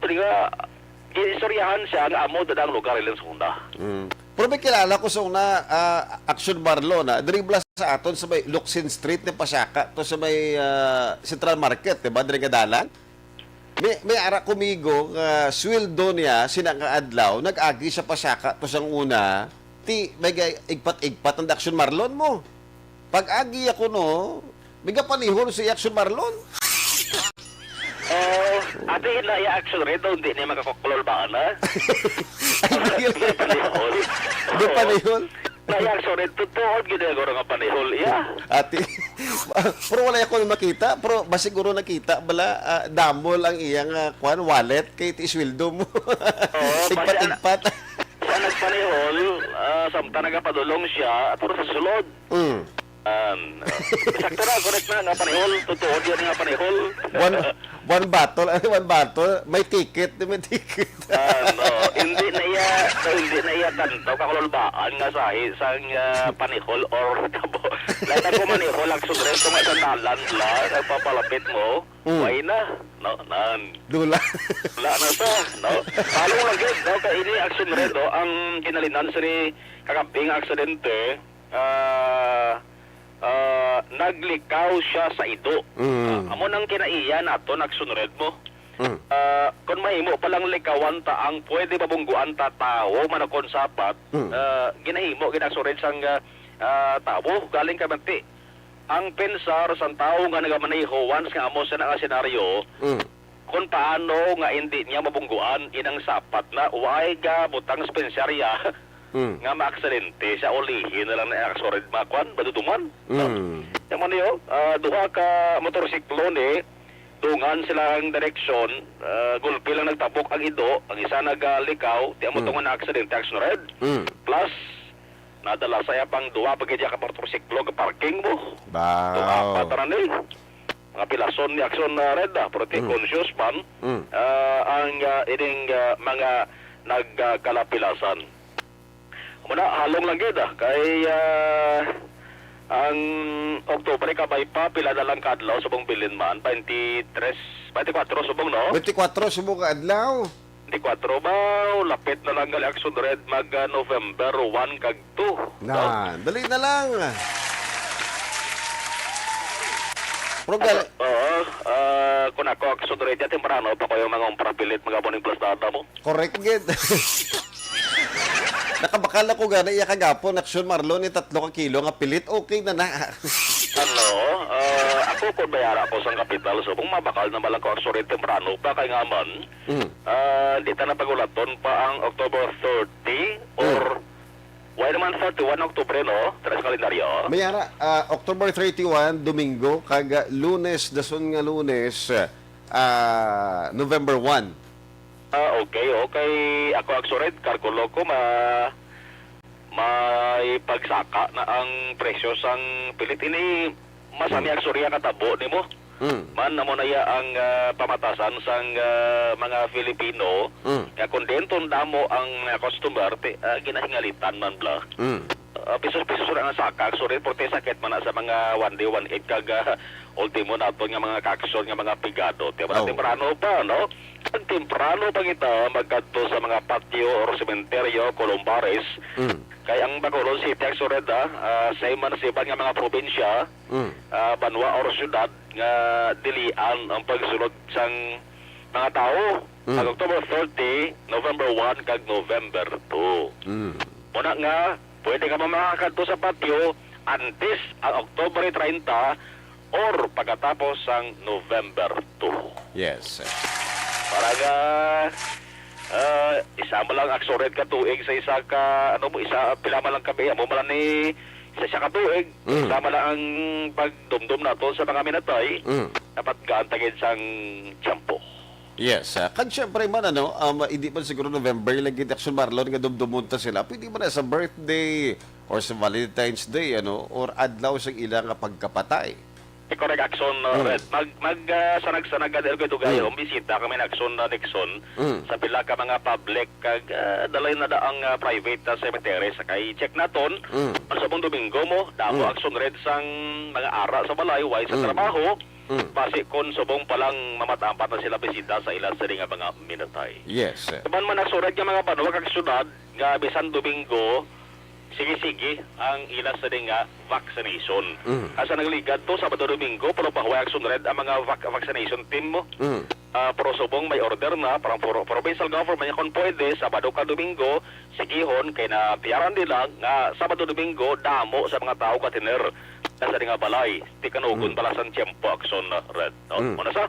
Pwede nga, ginistoryahan siya nga amo dada ang lugar ilang sa una. Mm. Pero may kilala ko sa una, ah, Action Marlon, ah, diri bala sa aton sa may Locsin Street, ni pasaka to sa may, ah, Central Market, di ba? Diri nga dalan. May, may ara kumigo nga sweldo niya sina nga adlaw, nag-agi sa pasaka to sang una, ti may ga-, igpat-igpat ang Action Marlon mo. Pag-agi ako, no, may gapanihon si Action Marlon. Oh, ate, ila ya Action Red, hindi niya makakukulol ba, ana? Ay, hindi. Hindi panihon. Hindi panihon. Kaya, sorry, totoo, ginagawa nga panihol iya. Ate, pero wala ako makita, pero ba siguro nakita bala, ah, damol ang iyang, ah, kwan, wallet kay ti sweldo mo. Oo, basta Igpat-igpat. Siya nagpanihol, ah, samtang nagapadulong siya, at puro sa sulod. Mm. An, ah, sakto na, correct na, nga panihol, totoo yun nga panihol. One, one bottle, ano, one bottle, may ticket, may ticket. Ano, hindi na iya, hindi na iya tanto kakululbaan nga sahi sang, ah, panihol or tabo. Lahat ako manihol, ang sudres ko, may sandalan la, nagpapalapit mo, Mm. way na, no, nan. Dula. Wala na sa, no? Palong lang gid, no? Kay ini Action Red, no? Ang kinalinan sini kagabing aksidente, ah, ah, naglikaw siya sa ido. Mm. Ah, amo nang kinaiya nato, Action Red mo. Mm. Ah, kung mahimo palang likawan ta ang pwede mabungguan ta tawo, manukon sapat, Mm. ah, ginahimo gid ang sured sang, ah, ah, tawo. Galing ka manti. Ang pensar sang tawo nga nagamaneho once nga amo sina nga senaryo, Mm. kung paano nga hindi niya mabungguan inang sapat na, why ga butang sa pensarya Mm. nga maaksidente siya, ulihi na lang na aksurid, makuan, maduduman. Mm. Yan man niyo, ah, duha ka motorsiklo ni, dungan silang direksyon, ah, gulpi lang nagtabok ang ido, ang isa nagalikaw, ti amo Mm. tungo na aksidente, Action Red. Mm. Plus, nadala saya pang duha pa gid ka motorsiklo ga parking mo. Wow. Duha pa tanan ni. Mga pilason ni Action, ah, Red, ah, pero ti Mm. conscious man, Mm. ah, ang, ah, ining, ah, mga nagkalapilasan. Muna, halong lang gid, ah, kay, ah, ang Oktubre kabay pa, pila na lang ka adlaw subong bilin man, twenty-three, twenty-four subong, no? Twenty-four subong ka adlaw. Twenty-four ba? Lapit na lang gali, Action Red, mag, ah, November one kag two. Na, dali na lang. Pero Ako, gal- oo, ah, kung ako, Action Red, yan, temprano pa ko yung mga umpra pilit, mga buning plastada mo. Correct, gid. Nakabakal ako gani, iya kagapon, Action Marlon, ni tatlo ka kilo nga pilit, okay na na. Ano, ah, ako kung bayara ko sang kapital, so kung mabakal na malang ko, Action Red, temprano pa, kay nga man, Mm. Ah, di ta na pagulaton pa ang October thirty or Mm. why naman thirty-one Oktubre, no? Tara sa kalendaryo. May ara, ah, October thirty-one, Domingo, kag, ah, Lunes, dason nga Lunes, ah, ah, November one. Ah, okay, okay. Ako, Akso Red, Cargo Loco, ma may pagsaka na ang presyo sang pilit. Ini masami, Akso Ria, katabo nimo. Mm. Man, amo na ya ang, ah, pamatasan sang, ah, mga Filipino. Mm. Nga kung diin ton damo ang mga customer, ti, ah, ginahingalitan man bala. Mm. Ah, pisos-pisos ra ang saka, Akso Red, porte sakit man na sa mga one day, one eight kag, ah, ultimo naton nga mga kaaksyon nga mga pigado. Ti ba, Oh. temprano pa, no? Pag temprano pa kita magkadto sa mga patio or sementeryo, columbares, Mm. kay ang Bacolod City, Akso Red, ah, ah, same man sa iban nga mga probinsya, Mm. ah, banwa or syudad nga dilian ang pagsulod sang mga tawo Mm. pag October thirty, November one, kag November two. Mm. Muna nga, pwede ka pa makakadto sa patio antes ang October treinta or pagkatapos sang November two. Yes. Para nga, ah, isa man lang, Akso Red, ka tuig sa isa ka, ano mo, isa, pila man lang kami, amo man lang ni sa isa ka tuig, Mm. isa man lang ang pagdumdom nato sa mga minatay, Mm. dapat gaan ta gid sang tiyempo. Yes, ah, kag syempre man, ano, um, hindi man siguro November lang gid, Action Marlon, nga dumdumon ta sila. Pwede man na sa birthday or sa Valentine's Day, ano, or adlaw sa ila nga pagkapatay. Eh, correct, Action, uh, Mm. Red. Mag, mag, ah, sanag-sanag ka, Ergo Dugay, Mm. ang bisita kami na Action, uh, Nixon, Mm. sa pila ka mga public, kag, ah, dalay na da ang, ah, private, ah, cemetery. Sa kay check naton, Mm. ang subong Domingo mo, damo Mm. Action, Red, sang mga ara sa balay, way sa Mm. trabaho, Mm. basi kon subong pa lang mamat-apat na sila bisita sa ila sini nga mga minatay. Yes. Iban man, Action Red, nga mga banwa kag syudad nga bisan Domingo, sige-sige ang ila sini nga vaccination. Mm. Asa nagligad to, Sabado, Domingo, pero pahuway, Action Red, ang mga vac-, vaccination team mo. Mm. Ah, pero subong may order na, parang pro-, provincial government, nga kung pwede, Sabado ka Domingo, sigihon, kay natiyaran nila nga Sabado, Domingo, damo sa mga tao katiner na sa nga balay. Ti kanugon Mm. pala sang tiyempo, Action Red. No? Mm. Muna sa,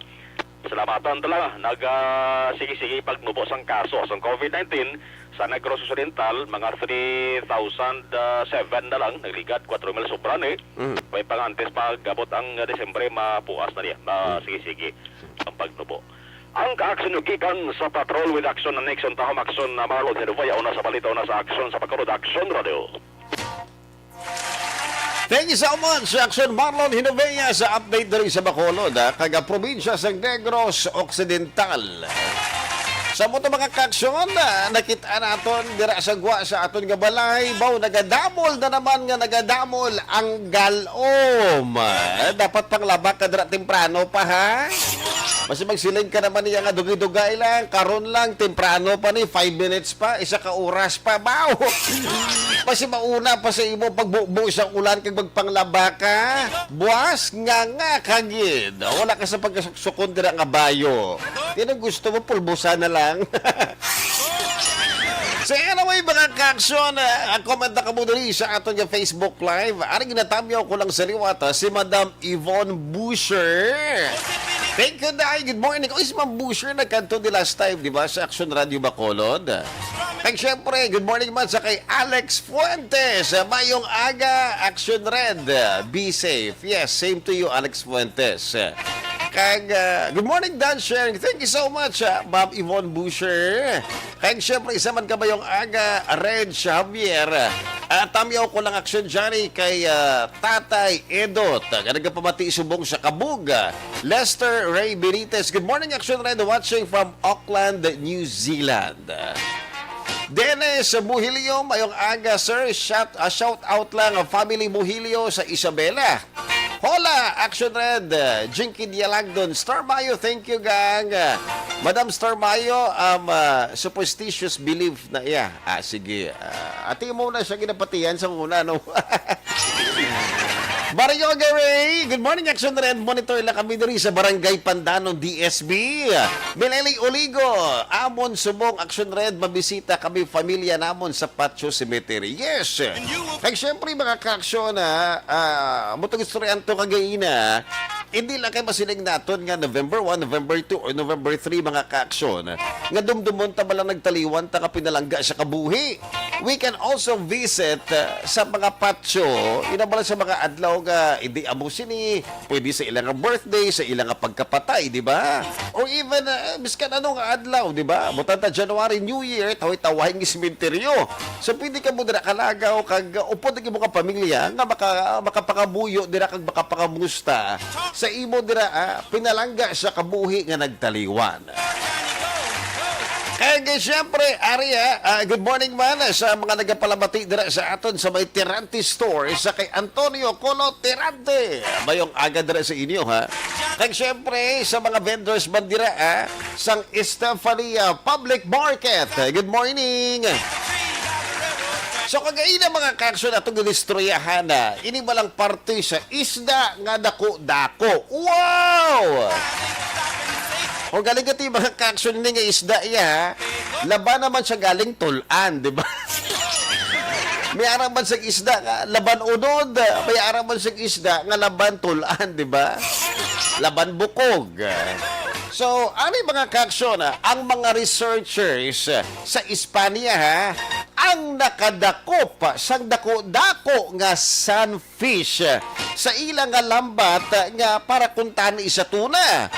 salamatan talaga, nag, ah, sige-sige pagnubo sang kaso sang COVID nineteen sa Negros Occidental, mga three thousand seven na lang, nagligad, kwatro mil sobra ni. Mm. May pangantes pa, gabot ang Disyembre, mapuas na niya. Ma-, Mm. sige-sige ang pagnubo. Ang ka-action nyo gikan sa Patrol with Action na Nixon Tahom Action na Marlon Hervaya, una sa balita, una sa aksyon sa Pagkarod Action Radio. Thank you so much, Action Marlon Hinovea, sa update diri sa Bacolod, ah, kag, ah, probinsya sa Negros Occidental. Sa mo to, mga kaaksyon, ah, nakita naton dira sa gwa sa aton nga balay, baw, nagadamol na naman nga nagadamol ang galom. Ah, dapat panglaba ka dira temprano pa, ha? Basi magsiling ka naman niya nga dugay-dugay lang, karon lang, temprano pa ni, five minutes pa, isa ka oras pa, baw. Basi mauna pa sa imo pagbubo sa ulan kag magpanglaba ka. Buas nga nga kagid. Wala ka sa pagkasuksukon dira nga bayo. Yan ang gusto mo, pulbusan na lang. So, anyway, mga kaaksyon, ah, comment na kamo diri sa aton nga Facebook Live. Ari, ginatamyaw ko lang sa liwat, ah, si Madam Yvonne Busher. Thank you, Day. Good morning. Oh, si Ma'am Busher nagkanto di last time, di ba, sa Action Radio Bacolod. Kag syempre, good morning man sa kay Alex Fuentes. Mayong aga, Action Red. Be safe. Yes, same to you, Alex Fuentes. Kag, ah, good morning, Dan Sharing. Thank you so much, ah, Ma'am Yvonne Busher. Kag syempre, isa man ka mayong aga, Reg Javier. Ah, tamyaw ko lang, Action Johnny, kay, ah, Tatay Edot, nga nagapamati subong sa Kabug. Lester Ray Benitez, good morning, Action Red, watching from Auckland, New Zealand. Dennis Muhilio, mayong aga, sir. Shout, ah, shout out lang ang family Muhilio sa Isabela. Hola, Action Red, Jinky Dialagdon, Star Mayo, thank you, gang. Madam Star Mayo, um, ah, superstitious belief na iya. Ah, sige. Ah, ati mo na siya ginapatihan sa una, no? Mario Garay, good morning, Action Red. Monitor lang kami diri sa Barangay Pandanon, D S B. Mileli Oligo, amon subong, Action Red, mabisita kami, pamilya namon sa Patio Cemetery. Yes. Kag syempre, mga kaaksyon, ha, ah, mutong istoryahan to kagaina, hindi lang kay masiling naton nga November one, November two, or November three, mga kaaksyon, nga dumdumon ta bala nagtaliwan ta nga pinalangga sa kabuhi. We can also visit, uh, sa mga patio, ina bala sa mga adlaw nga hindi amo sini, pwede sa ilang birthday, sa ilang pagkapatay, di ba? Or even, ah, biskan ano nga adlaw, di ba? Butan ta January, New Year, taway-taway nga sementeryo. So, pwede ka mo dira kalagaw kag, ah, upod ang imong pamilya nga maka-, makapangabuyo dira kag makapangamusta sa imo dira, ah, pinalangga sa kabuhi nga nagtaliwan. Kag, eh, siyempre, Aria, ah, good morning man sa mga nagapalabati dira sa aton sa may Tirante Store sa kay Antonio Colo Tirante. Mayong aga dira sa inyo, ha? Kag siyempre, sa mga vendors man dira, ah, sang Estefania Public Market. Good morning. So, kagaina, mga kaksyon, atong ginistoryahan na ini ba lang parte sa isda nga dako-dako? Wow! O galing ito yung mga kaksyon ini nga isda iya, ha? Laban naman siya galing tulan, di ba? May ara man sa isda nga laban unod, may ara man sa isda nga laban tulan, di ba? Laban bukog. So, ani mga kaksyon, ah, ang mga researchers, ah, sa Espanya, ha, ang nakadakop sang dako-dako nga sunfish, ah, sa ila nga lambat, ah, nga para kuntani sa tuna.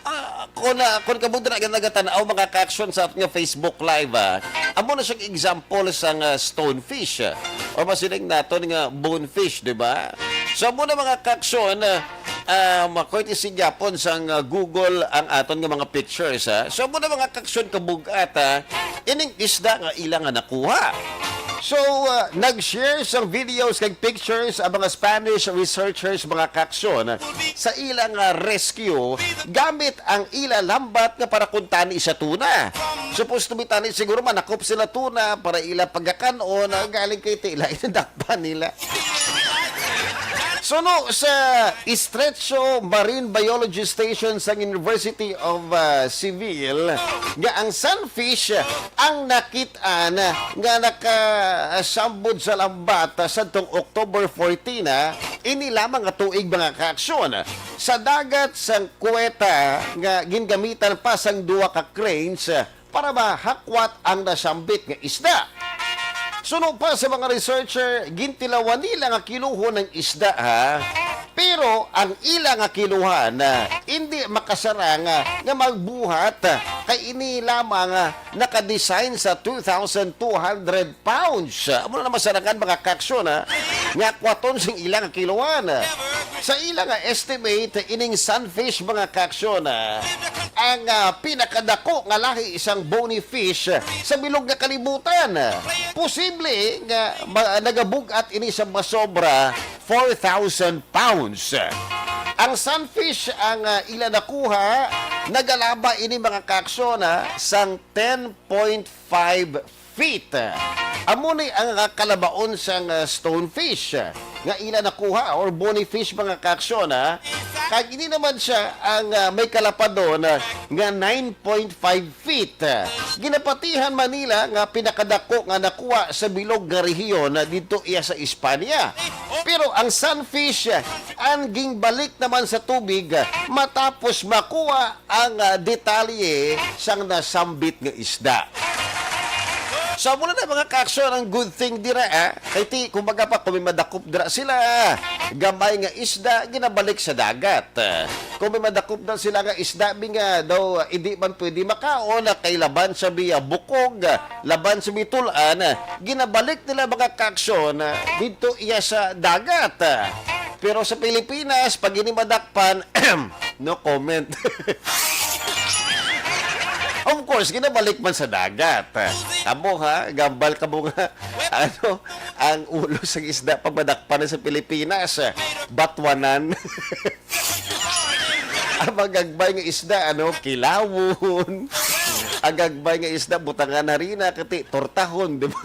Ah, kung, ah, kung kamo dira nga nagatan-aw, mga kaksyon, sa aton nga Facebook Live, ah, amo na siyang example sang, ah, stonefish, ah, or masiling naton nga bonefish, di ba? So, amo na, mga kaksyon, ah, um, courtesy gyapon sang, ah, Google ang aton nga mga pictures, ha. So, amo na, mga kaksyon, kabug-at, ha, ining isda nga ila nga nakuha. So, ah, nag-share sang videos kag pictures ang mga Spanish researchers, mga kaksyon, sa ila nga rescue gamit ang ila lambat nga para kuntani sa tuna. Supposed to be tani siguro manakop sila tuna para ila pagkakan-on, ah, galing kay tila inadakpan nila. Suno sa Estrecho Marine Biology Station sang University of, ah, Seville nga ang sunfish ang nakit-an nga nakasambod sa lambat sadtong October fourteen, ah, ini lamang nga tuig, mga kaaksyon, sa dagat sang kuweta nga gingamitan pa sang duha ka cranes para mahakwat ang nasambit nga isda. Suno pa sa mga researcher, gintilawan nila nga kiluhon ang isda, ha? Pero ang ila nga kiluhan, ah, hindi makasarang, ah, nga magbuhat, ah, kay ini lamang, ah, naka-design sa two thousand two hundred pounds. Amo na naman sarangan, mga kaaksyon, ha, nga kwaton sing ila nga kiluhan. Sa ila nga estimate, ining sunfish, mga kaaksyon, ah, ang, ah, pinakadako nga lahi sang bony fish sa bilog nga kalibutan. Posible nga ma-, nagabug-at ini sa masobra four thousand pounds. Ang sunfish ang, ah, ila nakuha, nagalaba ini, mga kaaksyon, ah, sang ten point five feet. Amo ni ang, ah, kalabaon sang, ah, stonefish, ah, nga ila nakuha or bony fish, mga kaaksyon, ah. Kag ini naman siya ang, ah, may kalapadon, ah, nga nine point five feet. Ginapatihan man nila nga pinakadako nga nakuha sa bilog nga rehiyon, ah, didto iya sa Espanya. Pero ang sunfish, ah, ang ginbalik naman sa tubig, ah, matapos makuha ang, ah, detalye sang nasambit nga isda. So, amo na, mga kaaksyon, ang good thing dira, ah. Kay ti, kumbaga pa, kung may madakop dira sila, gamay nga isda, ginabalik sa dagat. Kung may madakop na sila nga isda, bi nga daw, ah, hindi man pwede makaon, ah, kay laban sa bi, ah, bukog, ah, laban sa bi tul-an, ah, ginabalik nila, mga kaaksyon, ah, didto iya sa dagat. Pero sa Pilipinas, pag ini madakpan, no comment. Of course, ginabalik man sa dagat. Kamo ha, gambal kamo nga, ano, ang ulo sa isda pag madakpan na sa Pilipinas, batwanan. Ang magagbay nga isda, ano, kilawon. Ang gagbay nga isda, butangan harina, kati, tortahon, di ba?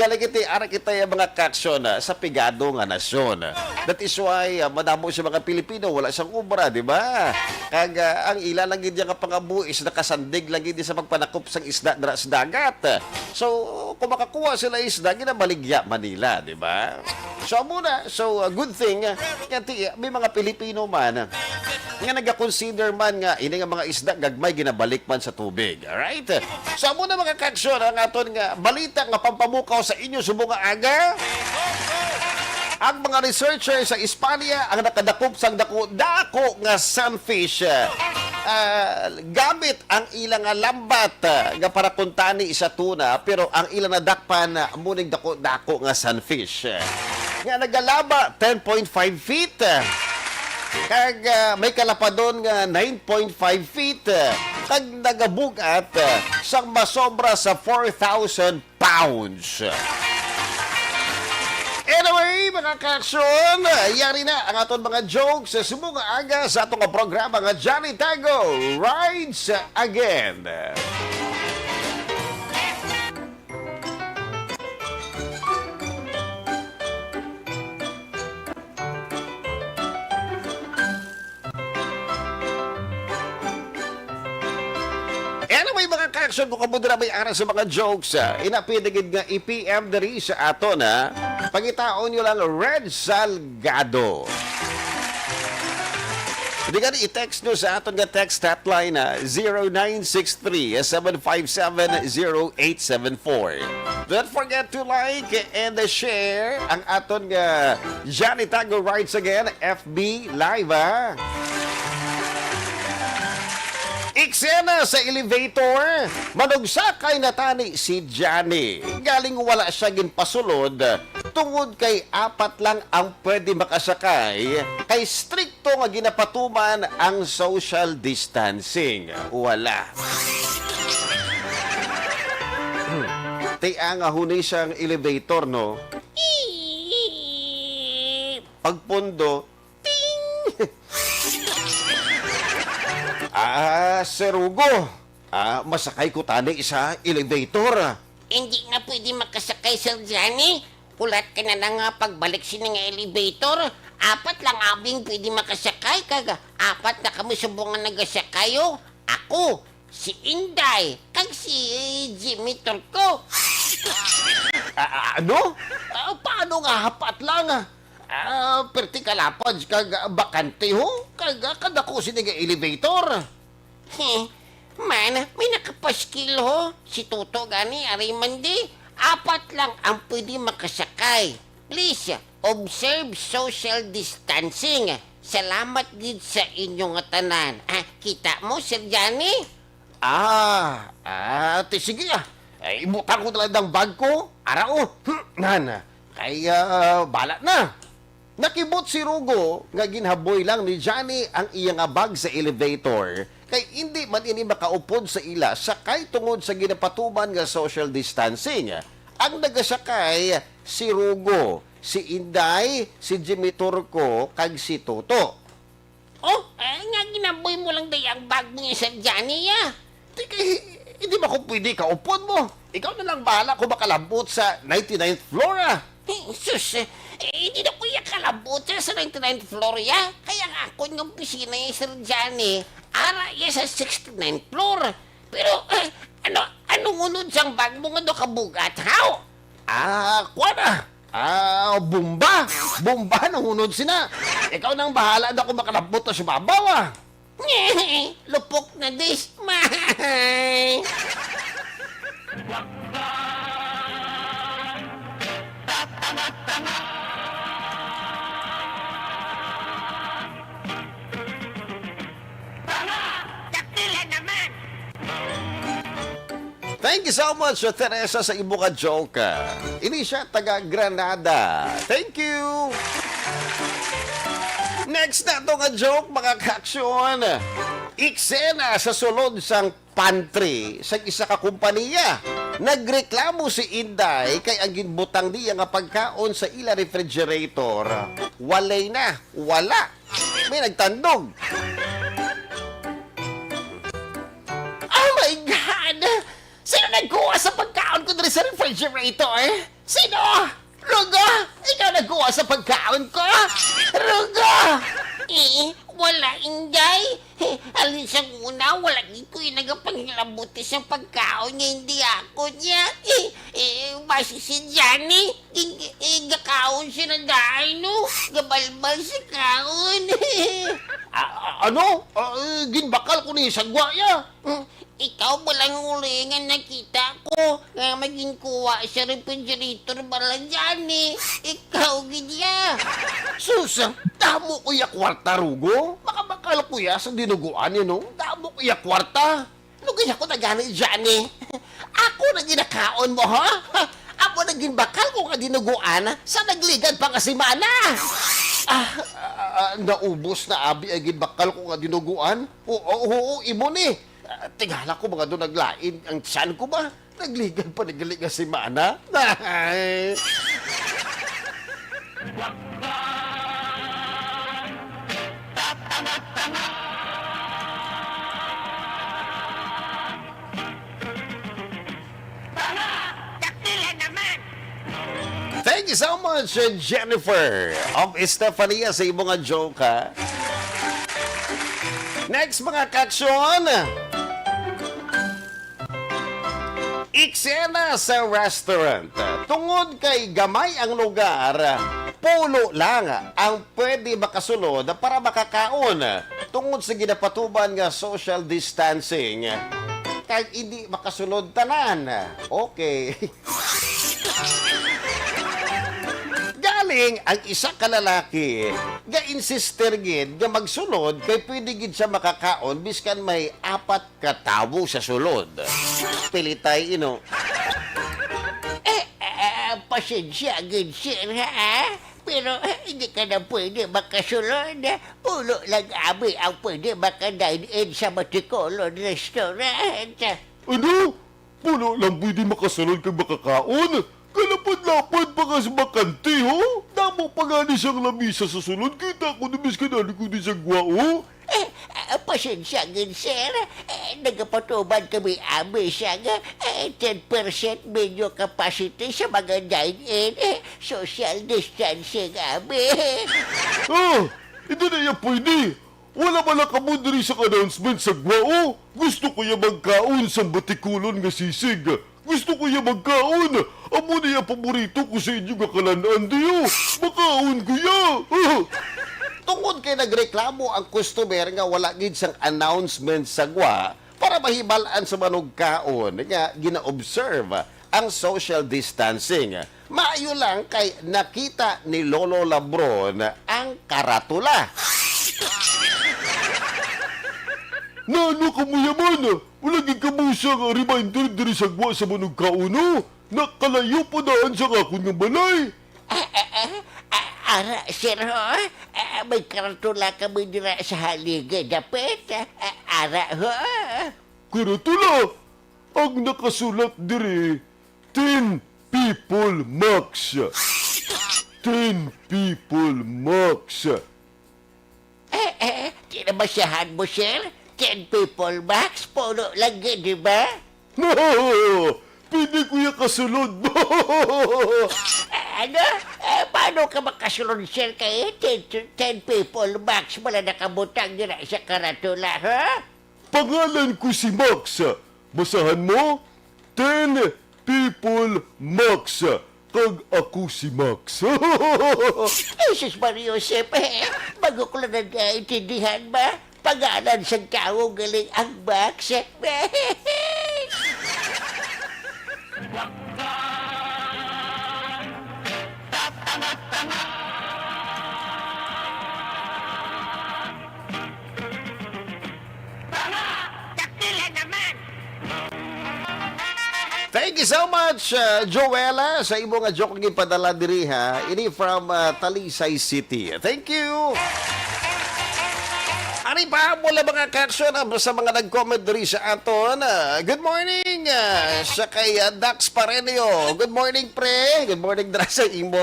Galing iti, ara kita yung mga kaaksyon, ah, sa pigado nga nasyon. That is why, ah, madamo sa mga Pilipino, wala sang obra, di ba? Kag, ah, ang ila lang gid nga pangabuhi is nakasandig lang gid sa pagpanakop sang isda dira sa dagat. So, kung makakuha sila isda, ginabaligya man nila, di ba? So, amo na. So, uh, good thing, uh, nga ti-, may mga Pilipino man, uh, nga nagakonsider man nga ini nga mga isda gagmay ginabalik man sa tubig. Alright? So, amo na, mga kaaksyon, ang aton nga balita nga pampamukaw sa inyo subong nga aga. Ang mga researcher sa Espanya ang nakadakop sang dako-dako nga sunfish, ah, gamit ang ila nga lambat, ah, nga para kuntani sa tuna, pero ang ila nadakpan, ah, muning dako-dako nga sunfish, ah, nga nagalaba ten point five feet, ah, kag, ah, may kalapadon nga nine point five feet, ah, kag nagabug-at, ah, sang masobra sa four thousand pounds. Anyway, mga ka-aksyon, yari na ang aton mga jokes sa subong nga aga sa aton nga programa nga Johnny Tago Rides Again. Anyway, mga ka-aksyon, kung kamo dira may ara sa mga jokes, ah, ina pwede gid nga i-P M diri sa aton, ha? Pangitaon nyo lang Red Salgado. Hindi gani, i-text nyo sa aton nga text hotline, ha? Zero nine six three, seven five seven, zero eight seven four. Don't forget to like and share ang aton nga Johnny Tago Rides Again F B Live, ha? Eksena sa elevator, manugsakay na tani si Johnny. Galing wala siya ginpasulod tungod kay apat lang ang pwede makasakay, kay strikto nga ginapatuman ang social distancing. Wala. Ti ang ahuni siyang elevator, no? Pagpundo, ting! Ah, Sir Hugo, ah, masakay ko tani sa elevator. Hindi na pwede makasakay, Sir Johnny. Hulat ka na lang nga pagbalik sini nga elevator. Apat lang abi ang pwede makasakay, kag apat na kami subong nga nagasakay, oh. Ako, si Inday, kag si Jimmy Turco. Ah, ah, ano? Ah, paano nga apat lang? Ah, perti kalapad kag bakante, ho? Kag, ah, kadako sini nga elevator. Heh, man, may nakapaskil, ho. Si Toto gani, ari man di. Apat lang ang pwede makasakay. Please, observe social distancing. Salamat gid sa inyo nga tanan. Ah, kita mo, Sir Johnny? Ah, ah, ti sige, ah. Ay, ibutang ko na lang ang bag ko. Ara, oh. Hmm, nan. Kay, ah, bala na. Nakibot si Rugo nga ginhaboy lang ni Johnny ang iya nga bag sa elevator, kay indi man ini makaupod sa ila sakay tungod sa ginapatuman nga social distancing. Ang nagasakay, si Rugo, si Inday, si Jimmy Turco, kag si Toto. Oh, eh, nga ginaboy mo lang day ang bag mo, Sir Johnny, ah. Di kay, hindi ba ko pwede kaupon mo? Ikaw na lang bahala kung makalabot sa ninety-ninth floor, ah. Eh, sus, eh, hindi na ko iya kalabot sa ninety-ninth floor, ya. Kaya ang akon nga opisina, eh, Sir Johnny, ara iya sa sixty-ninth floor. Pero, eh, ano, anong unod sang bag mo nga do kabugat, haw? Ah, kuwan, ah. Ah, bomba! Bomba nang unod sina! Ikaw nang bahala na kung makalabot na sa babaw, ah! Lupok na dis! Mahay! Dakila naman! Thank you so much, Teresa, sa imo ka joke. Ini siya, taga Granada. Thank you. Next na to nga joke, mga ka-aksyon. Eksena sa sulod sang pantry sa isa ka kompanya. Nagreklamo si Inday kay ang ginbutang niya nga pagkaon sa ila refrigerator, walay na, wala. May nagtandog. Oh my God! Sino nagkuha sa pagkaon ko diri sa refrigerator? Sino? Rugo! Ikaw nagkuha sa pagkaon ko? Rugo! Eh, wala, Inday. Eh, alin sa una, wala gid ko yung nagapanghilabuti sa pagkaon nga hindi ako niya. Eh, eh, basi si Johnny, gin-, eh, gakaon siya na dahil, no? Gabalbal sa kaon. Ah, ah, ano? Ah, eh, ginbakal ko ni sagwa ya. Hmm, ikaw ba lang uli nga nakita ko nga magin kuha sa refrigerator bala, Johnny. Ikaw gid ya. Sus, damo ko ya kwarta, Rugo. Makabakal ko ya sa dinuguan, you know. Damo ko ya kwarta. Lugay ako na gani, Johnny. Ako na ginakaon mo, ha? Amo na ginbakal ko nga dinuguan sa nagligad pa nga semana. Ah, ah, ah, naubos na abi ang ginbakal ko nga dinuguan. Oo, oo, imo ni. Ah, tingala ko mga doon naglain ang tiyan ko ba? Nagligad pa ni gali nga semana. Thank you so much, uh, Jennifer of Estefania, sa imo nga joke, ha? Next, mga kaksyon. Eksena sa restaurant. Tungod kay gamay ang lugar, pulo lang ang pwede makasulod para makakaon. Tungod sa ginapatuman nga social distancing, kag hindi makasulod tanan. Okay. Galing ang isa ka lalaki, ga-insister gid nga magsulod kay pwede gid siya makakaon biskan may apat ka tawo sa sulod. Pilitay, ino. Eh, ah, pasensya gid, sir, ha? Pero, eh, hindi ka na pwede makasulod. Pulo lang abi ang pwede maka-dine-in sa Matikulon Restaurant. Ano? Pulo lang pwede makasulod kag makakaon? Kalapad-lapad pa ka sa bakante, ho? Damo pa gani siyang lamisa sa sulod. Kita ko na miskan ali ko di sa gwao. Eh, ah, pasensya gid, sir. Eh, nagapatuman kami abi siya nga, eh, ten percent menu capacity sa mga dine-in. Eh, social distancing, abi. Ah, hindi na iya pwede. Wala bala kamo diri sa announcement sa gwao? Gusto ko ya magkaon sa batikulon nga sisig. Gusto ko ya magkaon. Amo na ya paborito ko sa inyo nga kalan-an, diyo. Makaon ko ya. Tungod kay nagreklamo ang customer nga wala gid sang announcement sa gwa para mahibal-an sa manugkaon nga gina-observe ang social distancing. Maayo lang kay nakita ni Lolo Labron ang karatula. Nano kamo yaman? Wala gid kamo sa reminder diri sa gwa sa manugkaon, no? Nakalayo pa daan sa akon nga balay. Ah, ah, ah, ah, ara, sir, ho? Ah, may karatula kami dira sa haligi, dapit. Ah, ah, ara, ho? Karatula? Ang nakasulat diri, ten people max. Ten people max. Eh, eh, kinabasahan mo, sir? Ten people max? Puno lang gid, di ba? Pwede ko ya kasulod. Ano? Eh, paano ka makasulod, sir? Kay ten, ten people max wala nakabutang dira sa karatula, ha? Pangalan ko si Max. Basahan mo, ten people max. Kag ako si Max. Jesus Maria Josep, eh, bago ko lang nag-intindihan ba? Pangalan sang tawo galing ang Max. Tanga! Dakila naman! Thank you so much, uh, Joella, sa imo nga joke nga ipadala diri, ha. Ini from, uh, Talisay City. Thank you. Ari pa, mula mga kaksyon, ah, sa mga nag-comment diri sa aton. Ah, good morning, ah, sa kay, ah, Dax Parenio. Good morning, pre. Good morning, dira sa imo.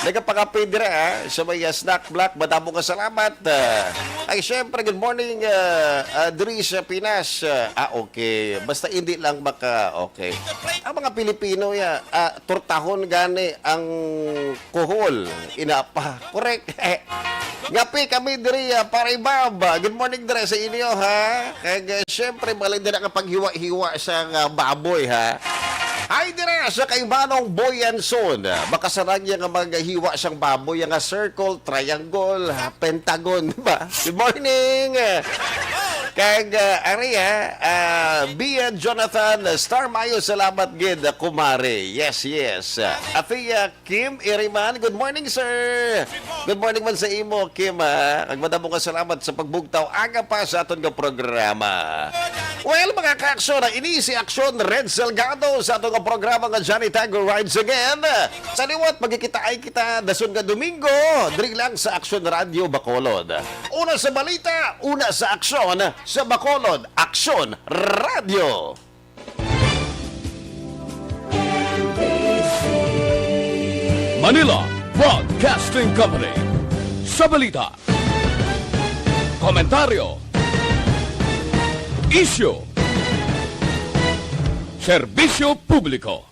Nagapakape dira, ah, sa may, ah, Snack Block. Madamo nga salamat. Ah, ay, syempre, good morning, ah, ah, diri sa Pinas. Ah, ah, okay. Basta hindi lang maka, okay. Ang mga Pilipino, ya, ah, tortahon gani ang kuhol. Inapa. Correct. Ngapi kami diri, ah, Pare Bob. Ah, good morning diri sa inyo, ha? Kag, ah, syempre, balik diri ang paghiwa-hiwa sa, ah, baboy, ha? Hi diri sa kay Manong Boy Anson. Ah, makasarang niya nga maghiwa sang baboy nga circle, triangle, ah, pentagon, di ba? Good morning. Kag, ah, ari, ah, ah, Bia Jonathan Star Mayo, salamat gid, ah, kumare. Yes, yes. Ah, Athea Kim Iriman, good morning, sir. Good morning man sa imo, Kim, ah. Kag madamo nga salamat sa pagbugtaw aga pa sa aton nga programa. Well, mga ka-aksyon, ah, ini si Aksyon Red Salgado sa aton nga programa nga Johnny Tango Rides Again. Sa liwat, magkikitaay kita dason nga Domingo, diri lang sa Aksyon Radio Bacolod. Una sa balita, una sa aksyon, sa Bacolod, Aksyon Radio. Manila Broadcasting Company. Sa balita, komentaryo, isyu, serbisyo publiko.